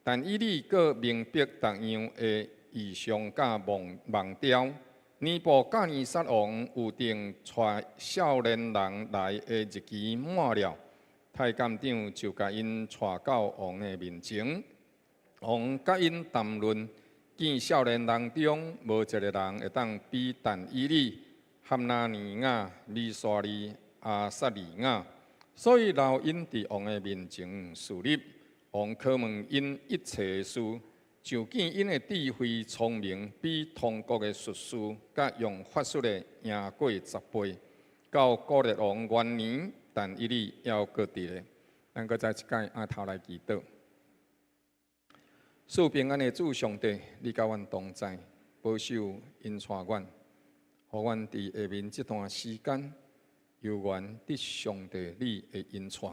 但以理閣明白逐樣的異象佮夢夢兆。尼布甲尼撒王預定帶少年人來的日期滿了，太監長就共𪜶帶到王的面前。王佮𪜶談論，見少年人中無一个人會當比但以理、哈拿尼雅、米沙利、亞撒利雅，所以留𪜶佇王的面前侍立。王考問𪜶一切事，就見𪜶的智慧聰明，比同國的術士佮用法術的贏過10倍。到古列王元年，但以理猶閣佇咧。咱閣再一擺按頭來祈禱。賜平安的主上帝，你佮阮同在，保守引帶阮，予阮佇下面這段時間，猶原得上帝你的引帶。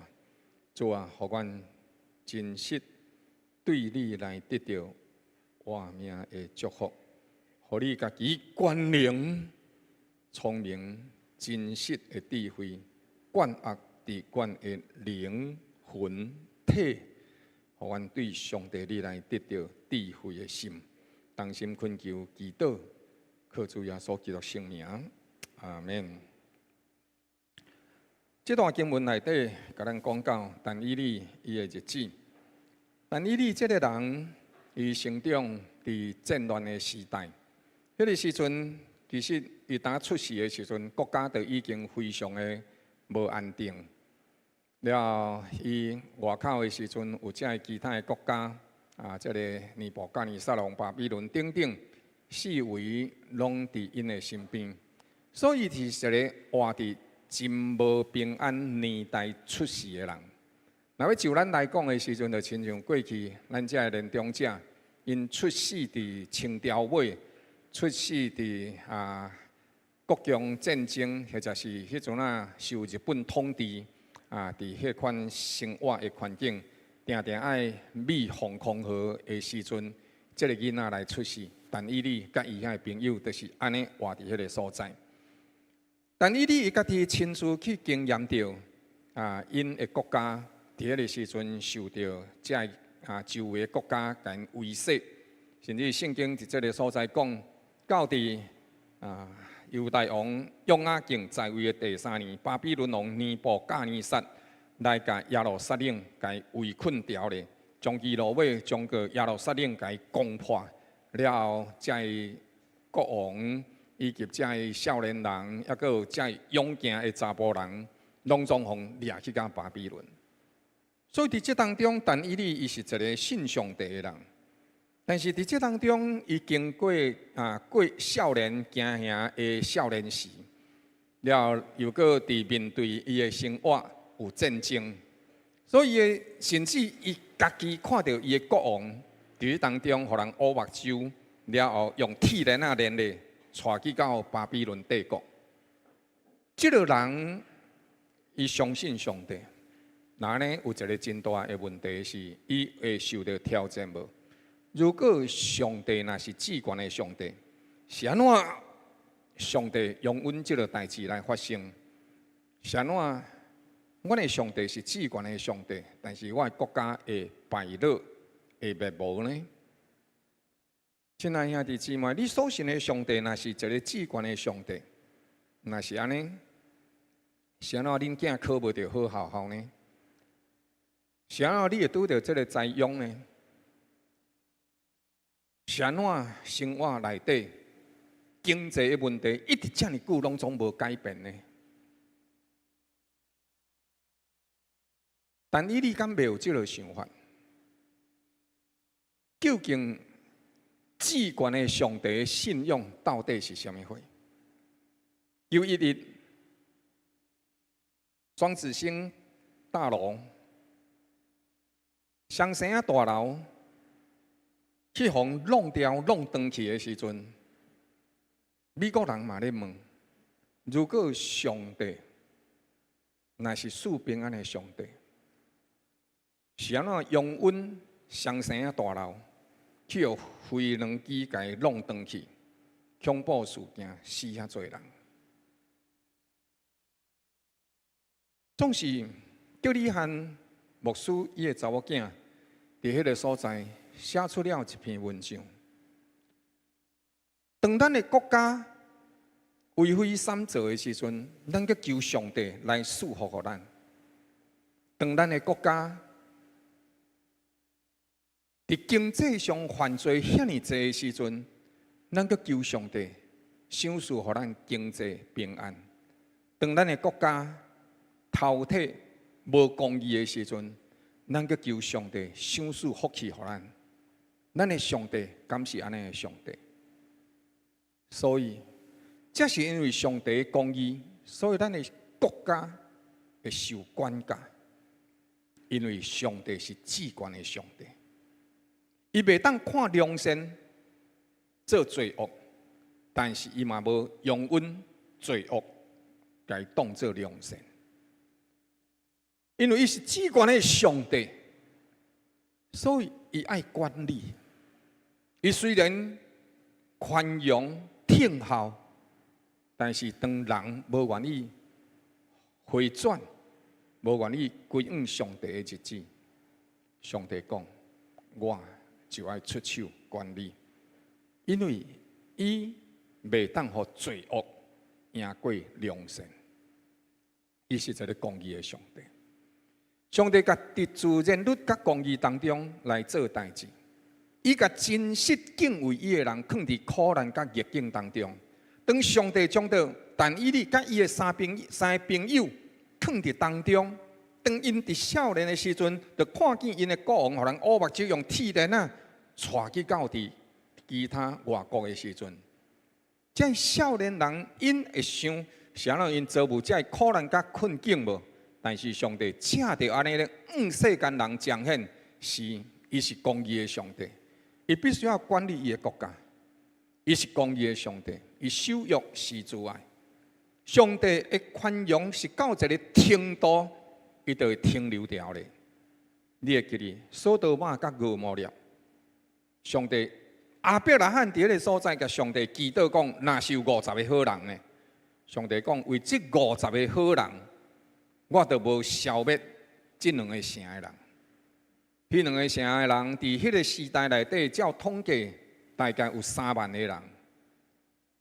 主啊，予阮真實對你來得著活命的祝福，予你家己權能、聰明、真實的智慧，灌壓佇阮的靈魂體，予阮對上帝你來得著智慧的心，同心懇求祈禱，靠主耶穌基督聖名，阿們。這段經文內底，共咱講到但以理伊的日子。但以理這个人，伊成長佇戰亂的時代，彼个時陣，其實伊當出世的時陣，國家就已經非常的無安定。了後，伊外口的時陣有遮个其他的國家啊，這個尼布甲尼撒王、巴比倫等等，四圍攏佇𪜶的身邊，所以是一個活佇真無平安年代出世的人。若欲就咱來講的時陣，就親像過去咱遮的年長者，𪜶出世佇清朝尾，出世佇啊國共戰爭，或者是彼陣仔受日本統治啊，佇彼款生活的環境，定定愛米防空壕的時陣，這個囡仔來出世，但以理佮伊遐的朋友，就是按呢活佇彼个所在。但以理伊家己親自去經驗著啊，𪜶的國家佇彼个時陣受著遮个啊周圍的國家共𪜶威脅，甚至聖經佇這个所在講，到佇啊猶大王約雅敬在位的第三年，巴比倫王尼布甲尼撒來共耶路撒冷共圍困牢咧，將其落尾將個耶路撒冷共攻破了後，遮个國王以及遮个少年人，抑閣有遮个勇健的查埔人，攏總予掠去到巴比倫。所以佇這當中，但以理伊是一个信上帝的人，但是佇這當中，伊經過啊過少年驚嚇的少年時，了後又閣佇面對伊的生活有戰爭，所以甚至伊家己看著伊的國王佇當中，予人烏目睭，了後用鐵鏈仔鏈咧，帶去到巴比倫帝國。這个人伊相信上帝，那呢有一个真大的問題是，伊會受著挑戰無？如果上帝若是至懸的上帝，是按怎上帝容允這个代誌來發生？是按怎阮的上帝是至懸的上帝，但是我的國家會敗落、會滅亡呢？親愛兄弟姊妹，你所信的上帝若是一个至懸的上帝，若是按呢，是按怎恁囝考無著好學校呢？是按怎你會拄著這个災殃呢？是按怎生活內底經濟的問題一直遮爾久攏總無改變呢？但以理敢袂有這个想法？究竟至懸的上帝的信仰到底是啥物貨？9·11，雙子星大樓、雙生仔大樓去予弄掉、弄斷去的時陣，美國人嘛咧問：如果上帝若是賜平安的上帝，是按怎容允雙生仔大樓去予飛輪機共弄斷去？恐怖事件死遐濟人，總是叫李漢牧師伊的查某囝佇彼个所在寫出了一篇文章。當咱的國家為非三做的時陣，咱閣求上帝來賜福予咱。當咱的國家佇經濟上犯罪遐爾濟的時陣，咱閣求上帝賞賜予咱經濟平安。當咱的國家頭體無公義的時陣，咱閣求上帝賞賜福氣予咱。咱的上帝敢是按呢的上帝？所以，這是因為上帝的公義，所以咱的國家會受管教。因為上帝是至懸的上帝，伊袂當看良善做罪惡，但是伊嘛無容允罪惡共伊當做良善。因為伊是至懸的上帝，所以伊愛管理。伊雖然寬容聽候，但是當人無願意回轉，無願意歸向上帝的日子，上帝講：我就愛出手管理，因為伊袂當予罪惡贏過良善。伊是一个公義的上帝。上帝共佇自然律佮公義當中來做代誌，伊共真實敬畏伊的人囥佇苦難佮逆境當中。當上帝將著但以理佮伊的三朋三个朋友囥佇當中，當𪜶佇少年的時陣，就看見𪜶的國王予人烏目睭用鐵鏈仔帶去到佇其他外國的時陣，這少年人𪜶會想，是按怎𪜶遭遇這苦難佮困境無？但是上帝藉著按呢咧，向世間人彰顯是伊是公義的上帝，伊必須要管理伊的國家，伊是公義的上帝，伊守約施慈愛。上帝的寬容是到一个程度，伊就會停留牢咧。你會記得所多瑪佮蛾摩拉，上帝亞伯拉罕佇彼个所在，共上帝祈禱講，若是有五十个好人呢？上帝講，為這五十个好人，我就無消滅這兩个城的人。彼兩个城的人，佇彼个時代內底，照統計，大概有三萬个人。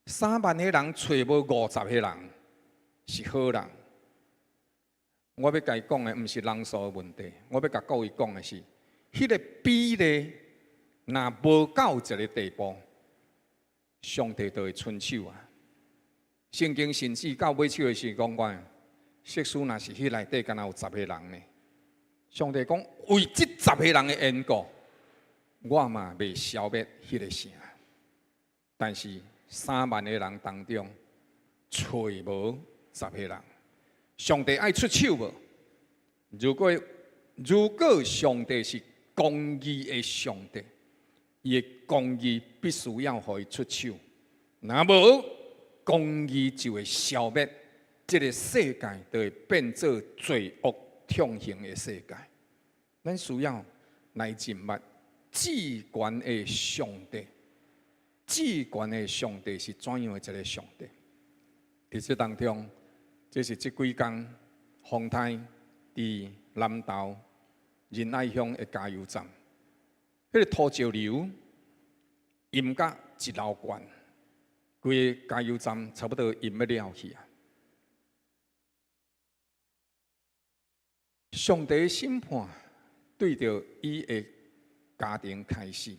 三萬个人揣無五十個人是好人。我欲共伊講的，毋是人數的問題，我欲共各位講的是，彼个比例若無到一个地步，上帝就會伸手啊。聖經甚至到尾手的時講過，設使若是彼內底敢若有十個人呢？上帝講，為這十個人的緣故，我嘛袂消滅彼个城。但是三萬個人當中，揣無十個人。上帝愛出手無？如果上帝是公義的上帝，伊的公義必須要予伊出手，若無公義就會消滅，這个世界就會變做罪惡橫行的世界。咱需要來認捌至懸的上帝，至懸的上帝是怎樣的一个上帝？佇這當中，這是這幾工風颱佇南投仁愛鄉的加油站，彼个土石流淹甲一樓懸，規个加油站差不多淹欲了去啊！上帝審判對著伊的家庭開始，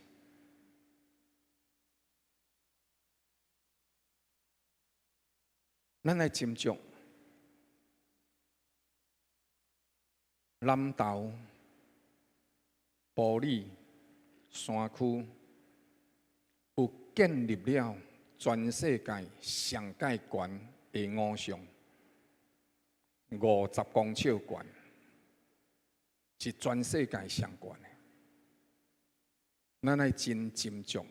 咱來斟酌南投埔里山區有建立了全世界上蓋懸的偶像，50公尺懸，是全世界上懸的。咱愛真斟酌，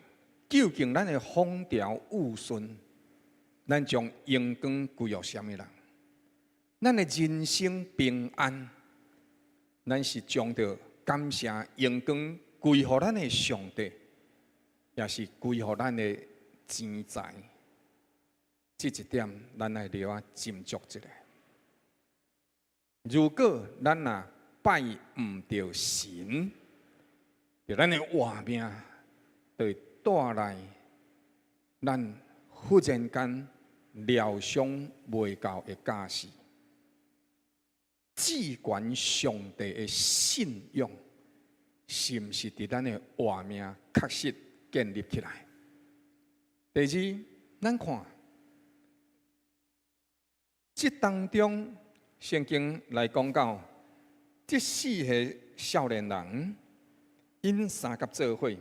究竟咱的風調雨順，咱將榮光歸予啥物人？咱的人生平安，咱是將著感謝榮光歸予咱的上帝，抑是歸予咱的錢財？這一點，咱愛著愛斟酌一下。如果咱若拜毋著神，著咱的活命，就會帶來咱忽然間料想袂到的教示。至懸上帝的信仰，是毋是佇咱的活命確實建立起來？第二，咱看，這當中聖經來講到，這四个少年人，𪜶相佮做伙，𪜶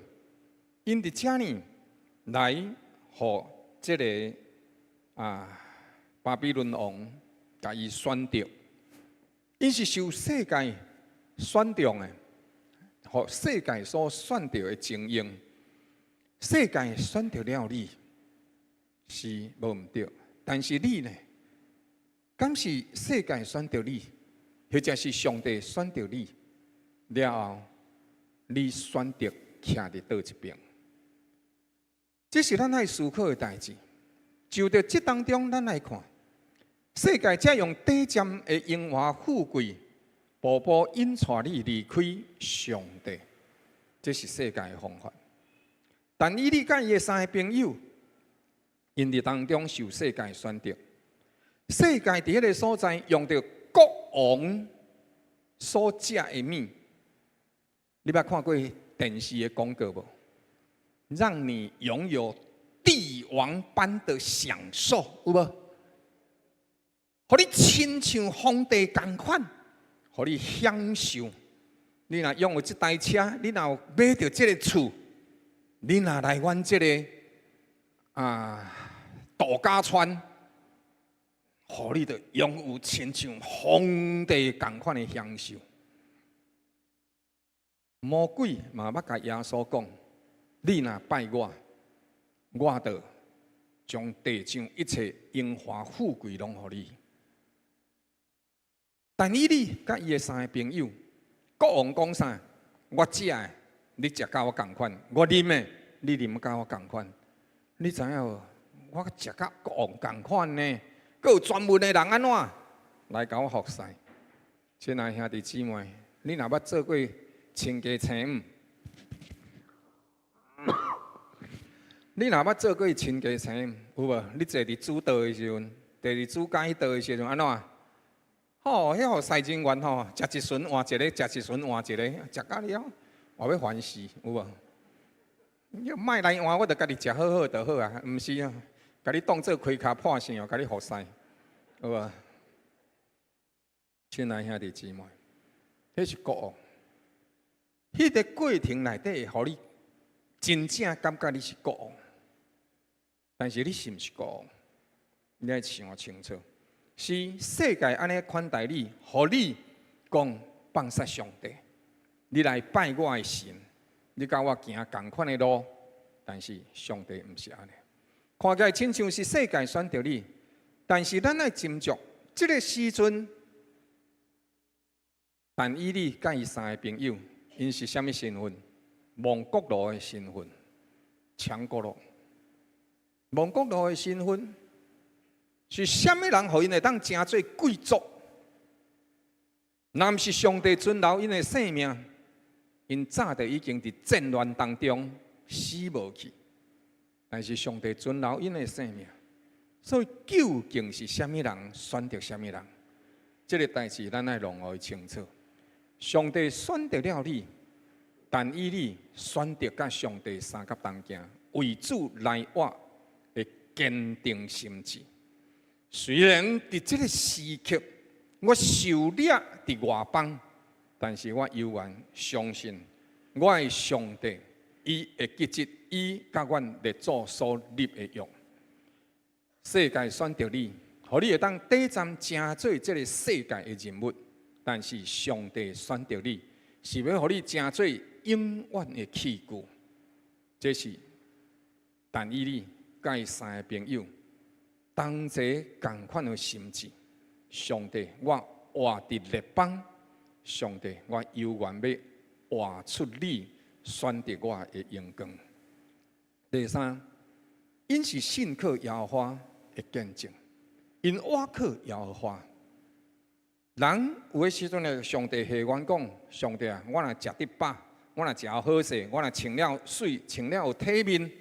佇遮呢來予這个巴比倫王共伊選著，𪜶是受世界選中的，予世界所選著的精英，世界選著了你是無毋對，但是你呢？敢是世界選著你，或者是上帝選著你了後，你選擇徛佇佗一邊？這是咱愛思考的代誌。就佇這當中，咱來看世界才用短暫的榮華富貴，步步引帶你離開上帝，這是世界的方法。但以理佮伊的三個朋友，𪜶佇當中受世界選擇，世界佇彼个所在用著國王所食的物，你捌看過電視的廣告無？讓你擁有帝王般的享受，有無？予你親像皇帝仝款，予你享受。你若擁有這台車，你若有買著這个厝，你若來阮這个度假村，予你就擁有親像皇帝仝款的享受。魔鬼嘛捌共耶穌講：你若拜我，我就將地上一切榮華富貴攏予你。但以理佮伊的三个朋友，國王講啥？我食的，你食佮我仝款；我啉的，你啉佮我仝款。你知影無？我食佮國王仝款呢，閣有專門的人按怎來共我服侍？親愛兄弟姊妹，你若捌做過親家生毋？你若捌做過親家生有無？你坐佇主桌的時陣，坐佇主駕彼桌的時陣，按怎？吼，彼服侍人員吼，食一巡換一个，食一巡換一个，食甲了，我欲煩死，有無？你莫來換，我就家己食好好就好啊，毋是啊，共你當做開跤破線哦，共你服侍，有無？親愛兄弟姊妹，彼是國王，彼个過程內底會予你真正感覺你是國王，但是你是毋是國王？你愛想清楚。是世界按呢款待你，予你講放殺上帝，你來拜我的神，你佮我行仝款的路，但是上帝毋是按呢。看起來親像是世界選擇你，但是咱愛斟酌，這个時陣，但以理佮伊三个朋友，𪜶是啥物身份？亡國奴的身份，強國奴，亡國奴的身份。是啥物人予𪜶會當成做貴族？若毋是上帝存留𪜶的性命，𪜶早就已經佇戰亂當中死無去。但是上帝存留𪜶的性命，所以究竟是啥物人選擇啥物人？這个代誌咱愛弄予伊清楚。上帝選擇了你，但以理選擇佮上帝相佮同行，為主來活的堅定心志。雖然佇這个時刻我受掠佇外邦，但是我猶原相信我的上帝，伊會記得伊佮阮列祖所立的約。世界選擇你，予你會當短暫成做這个世界的人物，但是上帝選擇你，是欲予你成做永遠的器具。這是但以理佮伊三个朋友同齊仝款的心志。上帝，我活佇列邦，上帝，我猶原欲活出你選擇我的榮光。第三，𪜶是信靠耶和華的見證，𪜶倚靠耶和華。人有的時陣咧，上帝下願講：上帝啊，我若食得飽，我若食好勢，我若穿了媠，穿了有體面，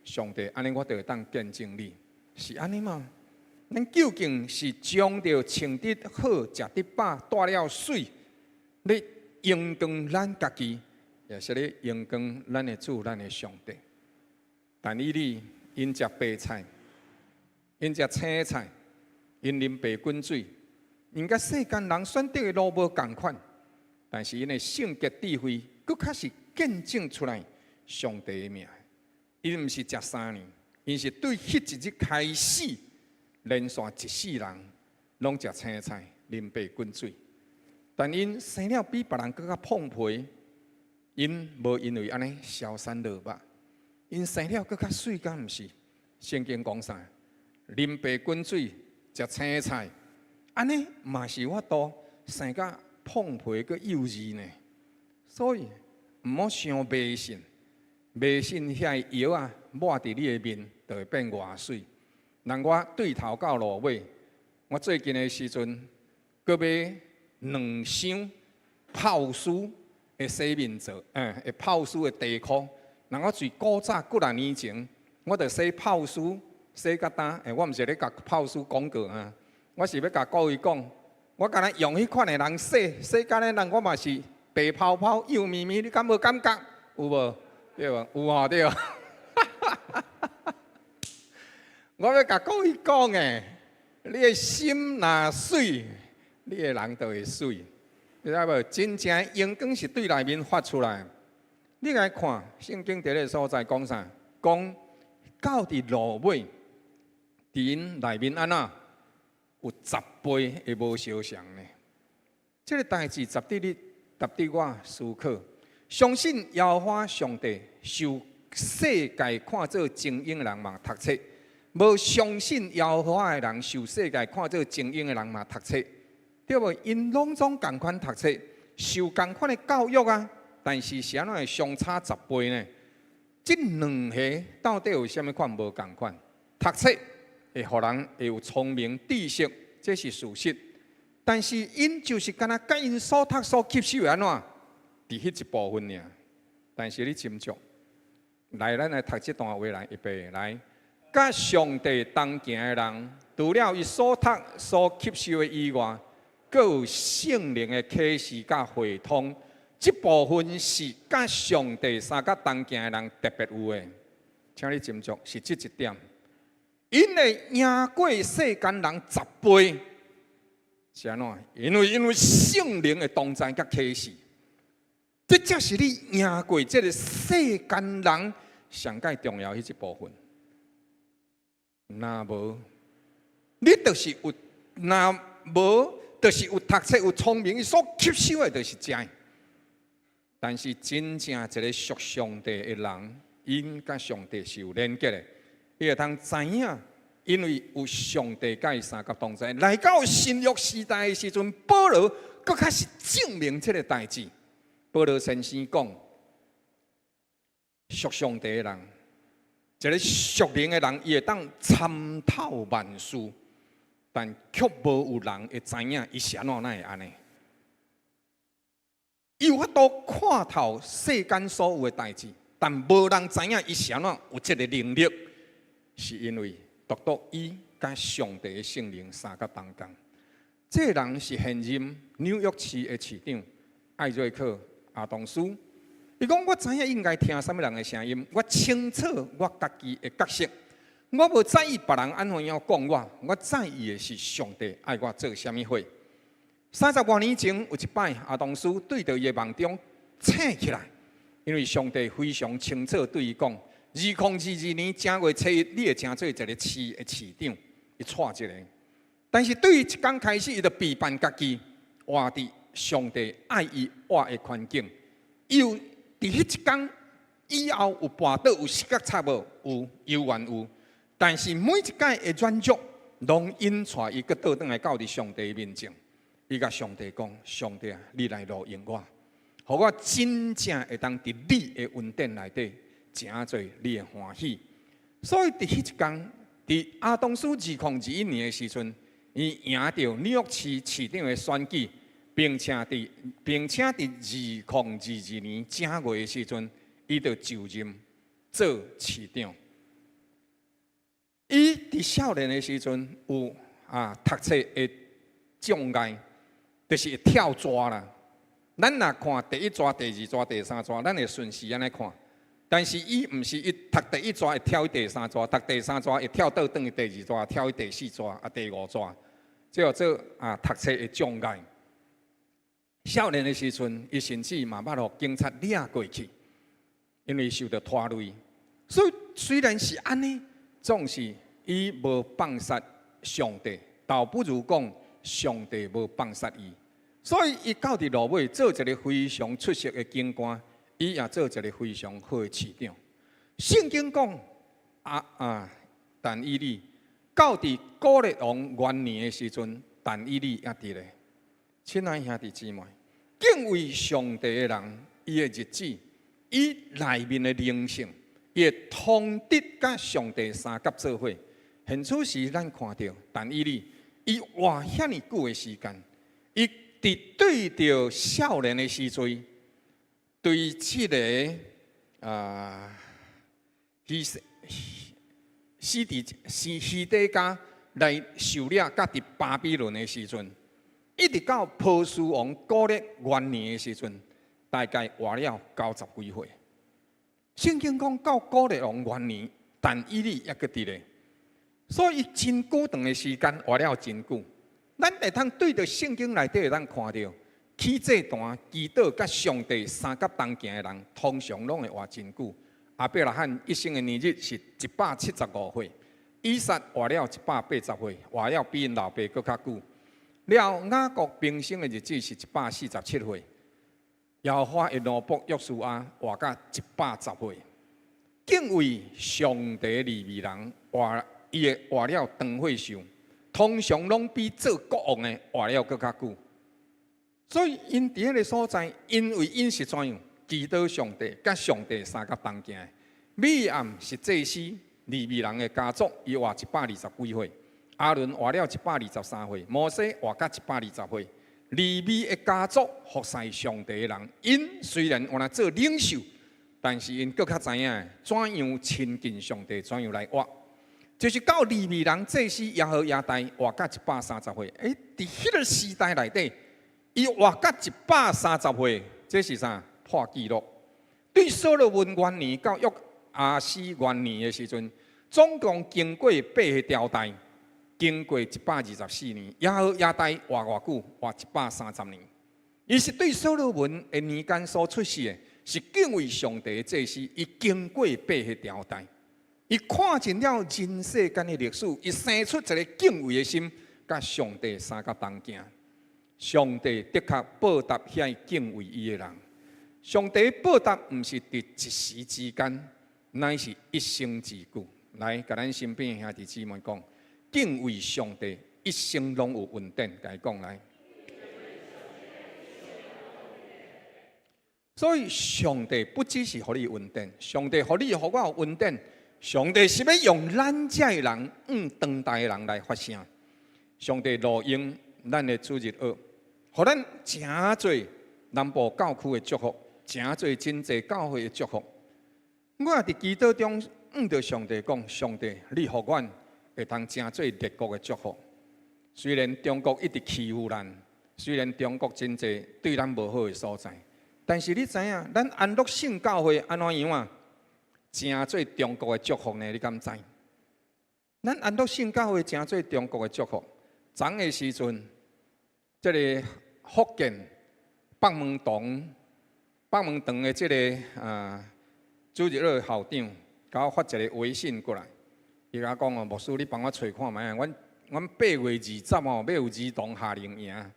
上帝，按呢我就會當見證你，是按呢嗎？咱究竟是將著穿得好、食得飽、戴了媠，咧榮光咱家己，抑是咧榮光咱的主、咱的上帝？但以理𪜶食白菜，𪜶食青菜，𪜶啉白滾水，𪜶佮世間人選擇的路無仝款，但是𪜶的性格智慧，閣較是見證出來上帝的名。𪜶毋是食三年，𪜶是對彼一日開始，連續一世人攏食青菜、啉白滾水。但𪜶生了比別人閣較胖皮，𪜶無因為按呢消散落肉，𪜶生了閣較媠，敢毋是？聖經講啥？啉白滾水、食青菜，按呢嘛是有法度生甲胖皮閣幼稚呢。所以毋好傷迷信，迷信遐个藥仔抹佇你的面，就會變偌媠。人我對頭到路尾，我最近的時陣，閣買兩箱泡舒的洗面皂，的泡舒的底褲。人我自古早幾若年前，我就洗泡舒洗甲焦。我毋是咧共泡舒廣告啊，我是欲共各位講，我敢若用彼款的人洗，洗甲咧人我嘛是白泡泡、幼咪咪，你敢無感覺？有無？對無？有吼對。我欲共各位講的，你的心若媠，你的人就會媠。你知無？真正的榮光是對內面發出來。你來看聖經佇咧所在講啥？講到佇落尾，佇𪜶內面按怎有十倍的無相像呢？這个代誌值得你，值得我思考。相信耶和華上帝，受世界看做精英的人嘛讀冊；無相信耶和華的人，受世界看做精英的人嘛讀冊。對無？𪜶攏總仝款讀冊，受仝款的教育啊，但是是按怎會相差十倍呢？這兩个到底有啥物款無仝款？讀冊會予人會有聰明知識，這是事實。但是𪜶就是敢若佮𪜶所讀所吸收的按怎？佇彼一部分爾。但是你斟酌，來，咱來讀這段話來，預備來。佮上帝同行的人，除了伊所讀所吸收的以外，閣有聖靈的啟示佮會通。這部分是佮上帝相佮同行的人特別有的，請你斟酌，是這一點。𪜶會贏過世間人十倍，是按怎？因為聖靈的同在佮啟示，這才是你贏過這个世間人上蓋重要彼一部分。若無，你就是有；若無，就是有讀冊、有聰明，伊所吸收的，就是這。但是真正一个屬上帝的人，𪜶佮上帝是有連結的，伊會通知影，因為有上帝佮伊相佮同在。來到新約時代的時陣，保羅閣較是證明這个代誌。保羅先生講，屬上帝的人，一个屬靈的人，伊會當參透萬事，但卻無有人會知影伊是按怎會按呢。伊有法度看透世間所有的代誌，但無人知影伊是按怎有這个能力，是因為獨獨伊佮上帝的聖靈相佮同工。這个人是現任紐約市的市長艾瑞克亞當斯。伊講，我知影應該聽啥物人的聲音，我清楚我家己的角色，我無在意別人按怎樣講我，我在意的是上帝愛我做啥物貨。三十外年前，有一擺，亞當斯對著伊的夢中醒起來，因為上帝非常清楚對伊講：2022年正月初一，你會成做一个市的市長，伊帶一个。但是對伊一工開始，伊就備辦家己，活佇上帝愛伊活的環境。伊有佇彼一工以後有跋倒，有失覺差無？有，猶原有。但是每一擺的軟弱，攏引帶伊閣倒轉來到佇上帝面前。伊共上帝講：上帝啊，你來路用我，予我真正會當佇你的恩典內底，成做你的歡喜。所以佇彼一工，佇亞當斯2021年的時陣，伊贏著紐約市市長的選舉，並且佇2022年正月的時陣，伊就就任做市長。伊佇少年的時陣有讀冊的障礙。就是會跳逝啦。咱若看第一逝、第二逝、第三逝，咱會順時按呢看。但是伊毋是，伊讀第一逝會跳去第三逝，讀第三逝會跳倒轉去第二逝，跳去第四逝，第五逝，這叫做讀冊的障礙。少年的時陣，伊甚至嘛捌予警察掠過去，因為受著拖累。所以雖然是按呢，總是伊無放殺上帝，倒不如講上帝無放殺伊。所以，伊到佇落尾做一个非常出色的警官，伊也做一个非常好的市長。聖經講但以理到佇古列王元年的時陣，但以理猶佇咧。親愛兄弟姊妹，敬畏上帝的人，伊的日子，伊內面的靈性，伊會通得佮上帝相佮做伙。現此時咱看著，但以理，伊活遐爾久的時間，伊佇對著少年的時陣，對這个希死佇是希底家來受掠，佮佇巴比倫的時陣，一直到波斯王古列元年的時陣，大概活了九十幾歲。聖經講到古列王元年，但以理猶閣佇咧，所以真久長的時間活了真久。咱會通對著聖經內底會當看著，起祭壇祈禱，佮上帝相佮同行的人，通常攏會活真久。亞伯拉罕一生的年日是175歲，以撒活了180歲，活了比𪜶老爸閣較久。了雅各平生的日子是147歲，耶和華的奴僕約書亞活到110歲。敬畏上帝利未人活，伊會活了長歲壽，通常攏比做國王的活了閣較久。所以𪜶佇彼个所在，因為𪜶是怎樣祈禱上帝，佮上帝相佮同行。米利暗是祭司，利未人的家族，伊活120幾歲。亞倫活了123歲，摩西活到120歲。利未的家族服侍上帝的人，𪜶雖然原來做領袖，但是𪜶閣較知影怎樣親近上帝，怎樣來活。就是到利未人祭司耶何耶大活到130歲。欸，佇彼个時代內底，伊活到一百三十歲，這是啥？破紀錄。對所羅門元年到約阿斯元年的時陣，總共經過八个朝代，經過124年。耶何耶大活偌久？活130年。伊是對所羅門的年間所出世的，是敬畏上帝的祭司。伊經過八个朝代，伊看盡了人世間的歷史，伊生出一个敬畏的心，佮上帝相佮同行。上帝的確報答遐敬畏伊的人。上帝報答毋是佇一時之間，乃是一生之久。來，共咱身邊兄弟姊妹講，敬畏上帝，一生攏有恩典。共伊講來。所以上帝不只是予你恩典，上帝予你予我有恩典，上帝是欲用咱遮的人，向當代的人來發聲。上帝錄用咱的主日學，予咱誠濟南部教區的祝福，誠濟真濟教會的祝福。我也佇祈禱中，向著上帝講：上帝，你予阮會當成做列國的祝福。雖然中國一直欺負咱，雖然中國真濟對咱無好的所在，但是你知影，咱安樂聖教會按怎樣啊？成做中國的祝福呢？你敢知？咱安樂聖教會成做中國的祝福。昨的時陣，這个福建北門堂、北門堂的這个主日學校長，共我發一个微信過來，伊共我講哦，牧師你幫我揣看覓啊？阮阮8月20吼，欲有兒童夏令營，啊，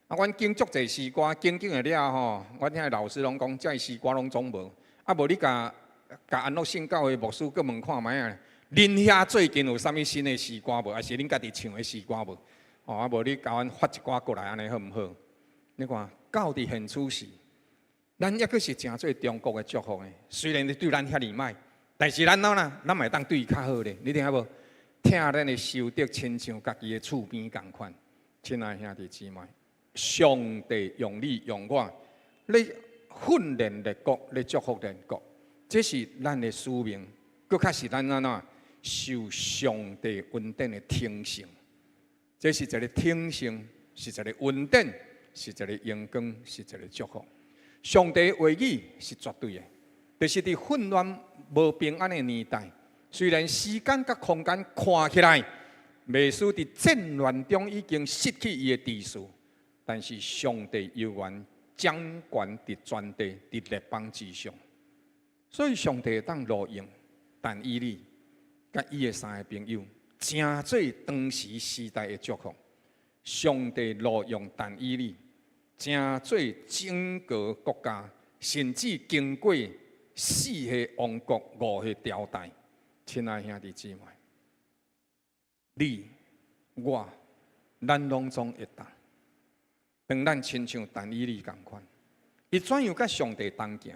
阮揀足濟詩歌，揀揀的了吼，阮遐老師攏講，這个詩歌攏總無，啊無你共共安樂聖教會牧師閣問看覓啊？恁遐最近有啥物新的詩歌無？還是恁家己唱的詩歌無？哦，啊無你共阮發一寡過來，按呢好毋好？你看，到佇現此時，咱抑閣是成做中國的祝福的。雖然伊對咱遐爾歹，但是咱哪啦，咱嘛會當對伊較好咧。你聽無？疼咱的仇敵，親像家己的厝邊仝款。親愛兄弟姊妹，上帝用你用我，咧訓練列國，咧祝福列國，這是咱的使命，閣較是咱按怎受上帝恩典的天性。這是一个天性，是一个恩典，是一个榮光，是一个祝福。上帝話語是絕對的，就是佇混亂無平安的年代，雖然時間佮空間看起來，袂輸佇戰亂中已經失去伊的秩序，但是上帝猶原掌權佇全地，佇列邦之上。所以上帝會當錄用但以理佮伊的三个朋友，成做當時時代的祝福。上帝錄用但以理，成做整個國家，甚至經過四个王國、五个朝代。親愛兄弟姊妹，你、我、咱攏總會當。當咱親像但以理仝款，伊怎樣佮上帝同行？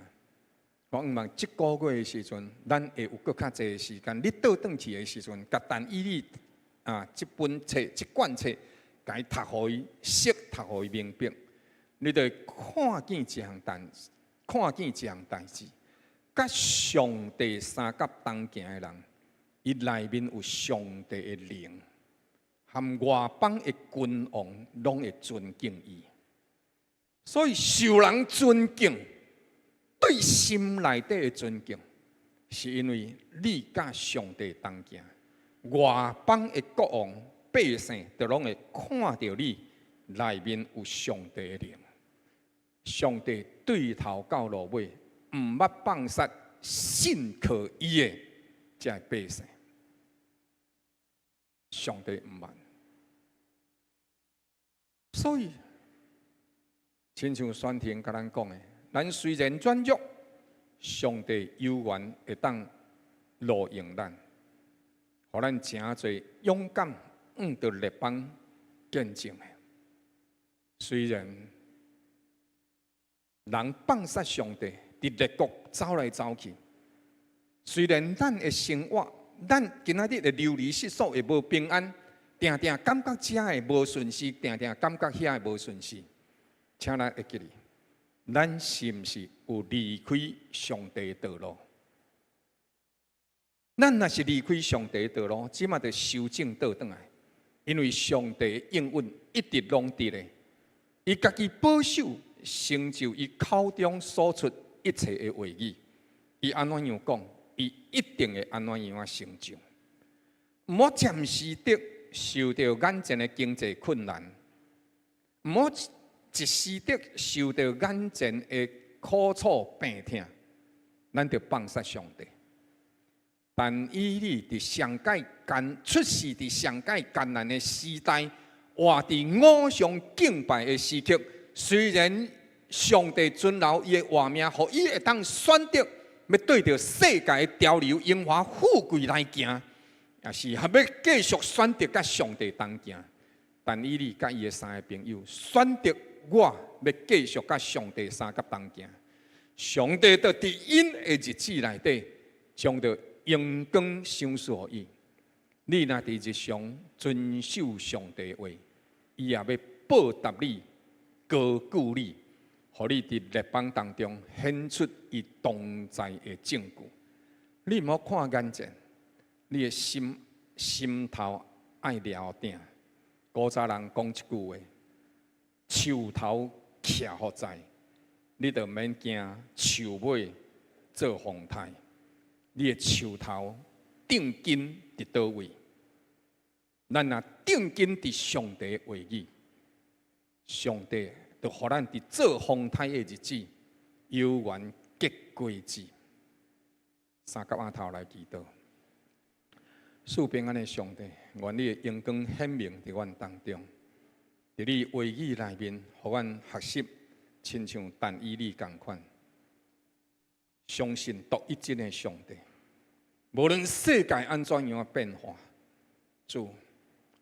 我向望這个月的時陣，咱會有閣較濟的時間。你倒轉去的時陣，共但以理啊，這本冊、這卷冊，共伊讀予伊識，讀予伊明白。你就會看見一項代，看見一項代誌，佮上帝相佮同行的人，伊內面有上帝的靈，含外邦的君王攏會尊敬伊。所以受人尊敬，對心內底的尊敬，是因為你佮上帝同行，外邦的國王百姓就攏會看著你內面有上帝的靈。上帝對頭到落尾，毋捌放殺信靠伊的這个百姓。上帝毋捌，所以親像宣婷共咱講的，咱雖然軟弱，上帝猶原會當路用咱，予咱誠濟勇敢，向著列邦見證的。雖然人放殺上帝，佇列國走來走去，雖然咱的生活，咱今仔日會流離失所，會無平安，定定感覺遮會無順勢，定定感覺遐會無順勢。請咱會記得，咱是毋是有離開上帝的道路？咱若是離開上帝的道路，這馬著修正倒轉來，因為上帝應允一直攏佇咧，伊家己保守成就伊口中所出一切的話語，伊按怎樣講，伊一定會按怎樣仔成就。毋好暫時的受著眼前的經濟困難，毋好一時的受著眼前的苦楚病痛，咱就放殺上帝。但以理佇上蓋艱出世佇上蓋艱難的時代，活佇偶像敬拜的時刻，雖然上帝存留伊的活命，予伊會當選擇欲對著世界的潮流、榮華富貴來行，抑是欲繼續選擇佮上帝同行。但以理佮伊的三个朋友選擇我欲繼續佮上帝相佮同行。上帝就佇𪜶的日子內底，將著榮光賞賜予伊。你若佇日常遵守上帝話，伊也欲報答你、高舉你，予你佇列邦當中顯出伊同在的證據。你毋好看眼前，你的心心頭愛牢定。古早人講一句話：樹頭徛予在，你就免驚樹尾做風颱。你的樹頭定根佇佗位？咱若定根佇上帝話語，上帝就予咱佇做風颱的日子，猶原結果子。三佮阿頭來祈禱，賜平安的上帝，願你的榮光顯明佇阮當中，佇你話語內面，予阮學習，親像但以理仝款，相信獨一真的上帝。無論世界按怎樣變化，主，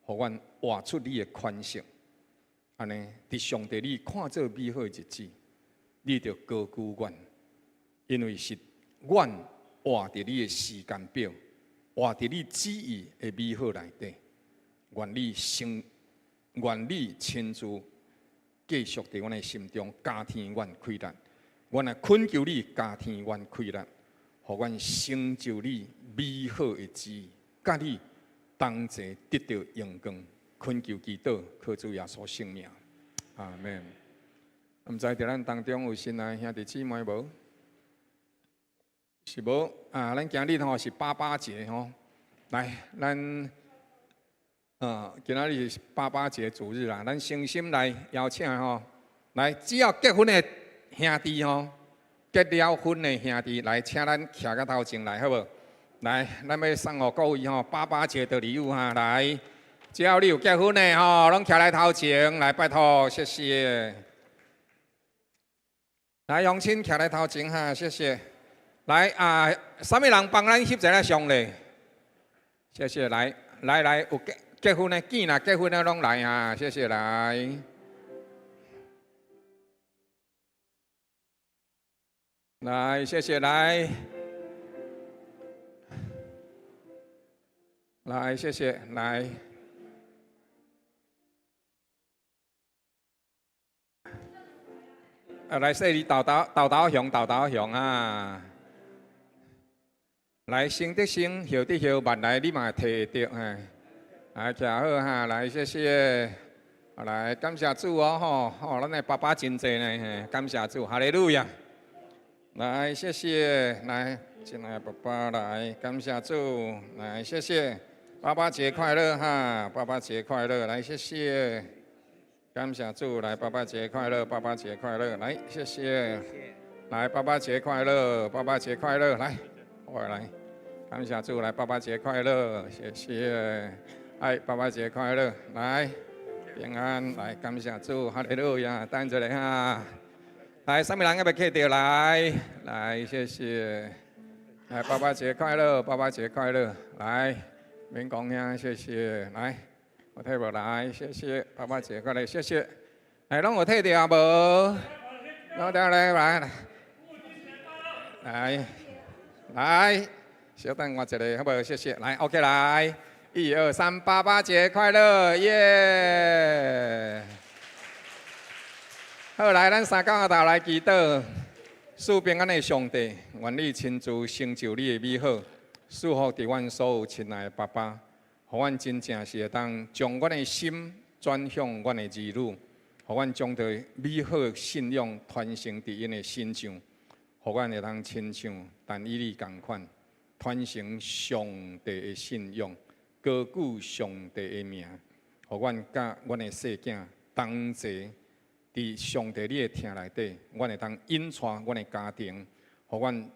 予阮活出你的款式。按呢，佇上帝你看做美好的日子，你就高舉阮，因為是阮活佇你的時間表，活佇你旨意的美好內底。願你成，願你親自繼續佇阮的心中加添阮氣力。阮來懇求你加添阮氣力，予阮成就你美好的旨意，佮你同齊得著榮光。懇求祈禱，靠主耶穌聖名，阿門。毋知佇咱當中有新來兄弟姊妹無？是無啊？咱今日吼是爸爸節吼，來，咱今仔日是爸爸節主日啦，咱誠心來邀請吼，來只要結婚的兄弟吼，結了婚的兄弟來，請咱徛較頭前來，好無？來，咱欲送予各位吼，爸爸節的禮物哈，來，只要你有結婚的吼，攏徛來頭前來，拜託，謝謝。來，鄉親徛來頭前哈，謝謝。來啊，啥物人幫咱翕一下相咧？謝謝，來來來，有結結婚的，囝若結婚的攏來哈，謝謝來。來，謝謝來。來，謝謝來。啊，來，細膩豆豆豆豆熊豆豆熊啊！來，先得先，後得後，慢來你嘛會提會著嘿。來，徛好哈，來，謝謝。來，感謝主哦吼，吼，咱的爸爸真濟呢嘿，感謝主，哈利路亞。來，謝謝，來，親愛的爸爸來，感謝主，來，謝謝，爸爸節快樂哈，爸爸節快樂，來，謝謝。感謝主，來爸爸節快樂，爸爸節快樂，來，謝謝，來爸爸節快樂，爸爸節快樂，來，我來，感謝主，來爸爸節快樂，謝謝，哎，爸爸節快樂，來，平安，來，感謝主，哈利路亞，等一下哈，來，啥物人猶未客著來，來，謝謝，來，爸爸節快樂，爸爸節快樂，來，免講兄，謝謝，來。有提無來，謝謝爸爸節過來，謝謝。來，攏有提著啊無？攏得來來來來，小等我一下，好無？謝謝。來，OK，來，一二三，爸爸節快樂，耶！好，來，咱三工仔頭來祈禱，賜平安的上帝，願你親自成就你的美好，賜福佇阮所有親愛的爸爸。予阮真正是會當將阮的心轉向阮的兒女，予阮將這美好信仰傳承佇𪜶的身上，予阮會當親像但以理仝款，傳承上帝的信仰，高舉上帝的名，予阮佮阮的細囝同齊佇上帝你的疼內底，阮會當引帶阮的家庭，予阮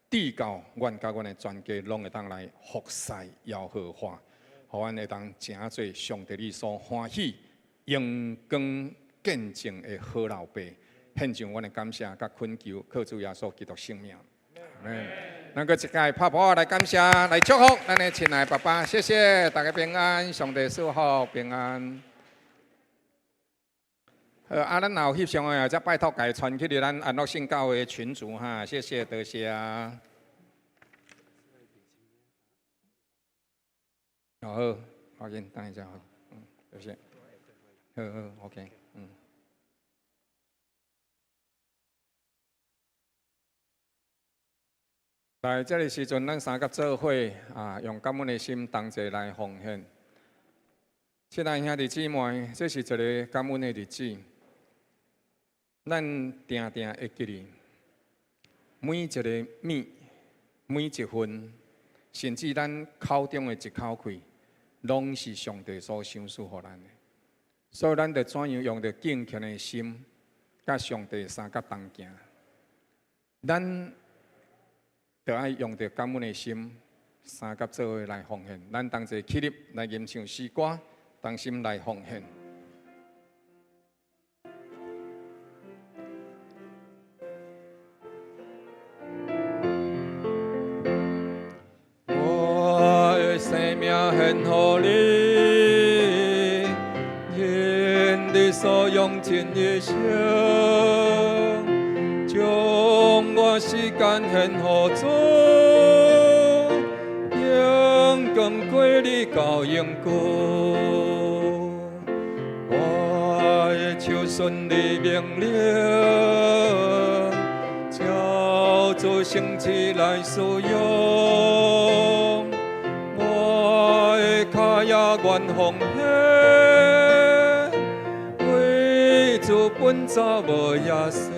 至到阮佮阮的全家攏會當來服侍耶和華。予阮會當成做上帝你所歡喜、榮光見證的好老爸，獻上阮的感謝佮懇求，靠主耶穌基督聖名。阿們。咱閣一擺拍噗仔來感謝，來祝福咱的親愛爸爸，謝謝大家平安，上帝賜福平安。好，啊，咱若有翕相的，則拜託共傳去咱安樂聖教會的群組哈，謝謝，多謝。好，我先等一下，嗯，謝謝。好好，OK，嗯。來，這个時陣，咱三個做伙啊，用感恩的心同齊來奉獻。親愛兄弟姊妹，這是一个感恩的日子。咱定定會記得，每一个物，每一份，甚至咱口中的一口氣，攏是上帝所賞賜予咱的。所以，咱著怎樣用著敬虔的心，佮上帝相佮同行。咱著愛用著感恩的心，相佮做伙來奉獻。咱同齊起立來吟唱詩歌，同心來奉獻。我的生命獻予你，任你所用盡一生，將我時間獻予主，榮光歸你到永久。我的手順你命令，照主聖旨來使用。我的跤也願奉獻，為主奔走無歇息。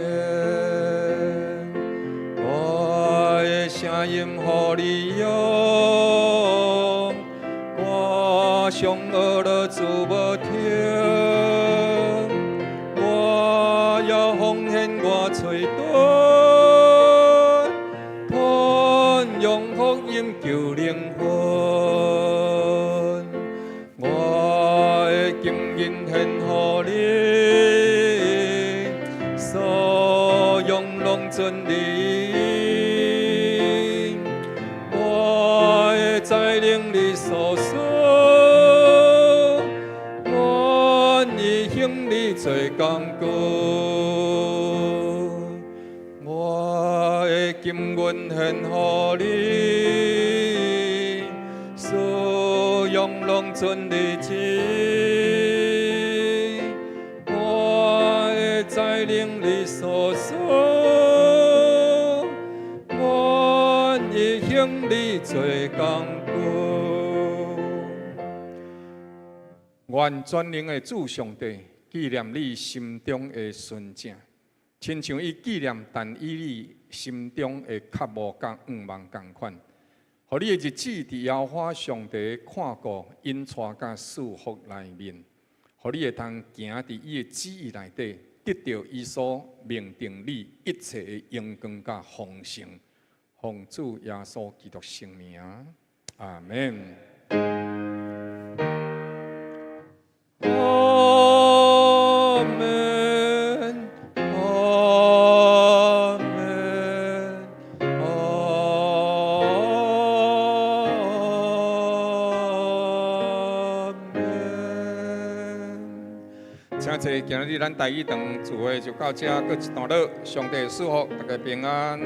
我的聲音予你用，歌唱學樂主無停。我要奉獻我喙唇，傳揚福音救靈魂。我的金銀獻予你，所用攏盡你。我的才能你所賜，願意向你做工具。我的金銀獻予你，使用攏盡你旨。我的才能你所賜，願意向你做工具。願全能的主上帝紀念你心中的純正，親像伊紀念但以理心中的渴慕佮向望仝款，予你的日子佇耶和華上帝看顧、引帶佮賜福內面，予予你會通行佇伊的旨意內底，得著伊所命定你一切的榮光佮豐盛。奉主耶穌基督聖名，阿門。阿門，阿門，阿門。請坐，今仔日咱台語堂聚會就到這，閣一段落。上帝賜福大家平安。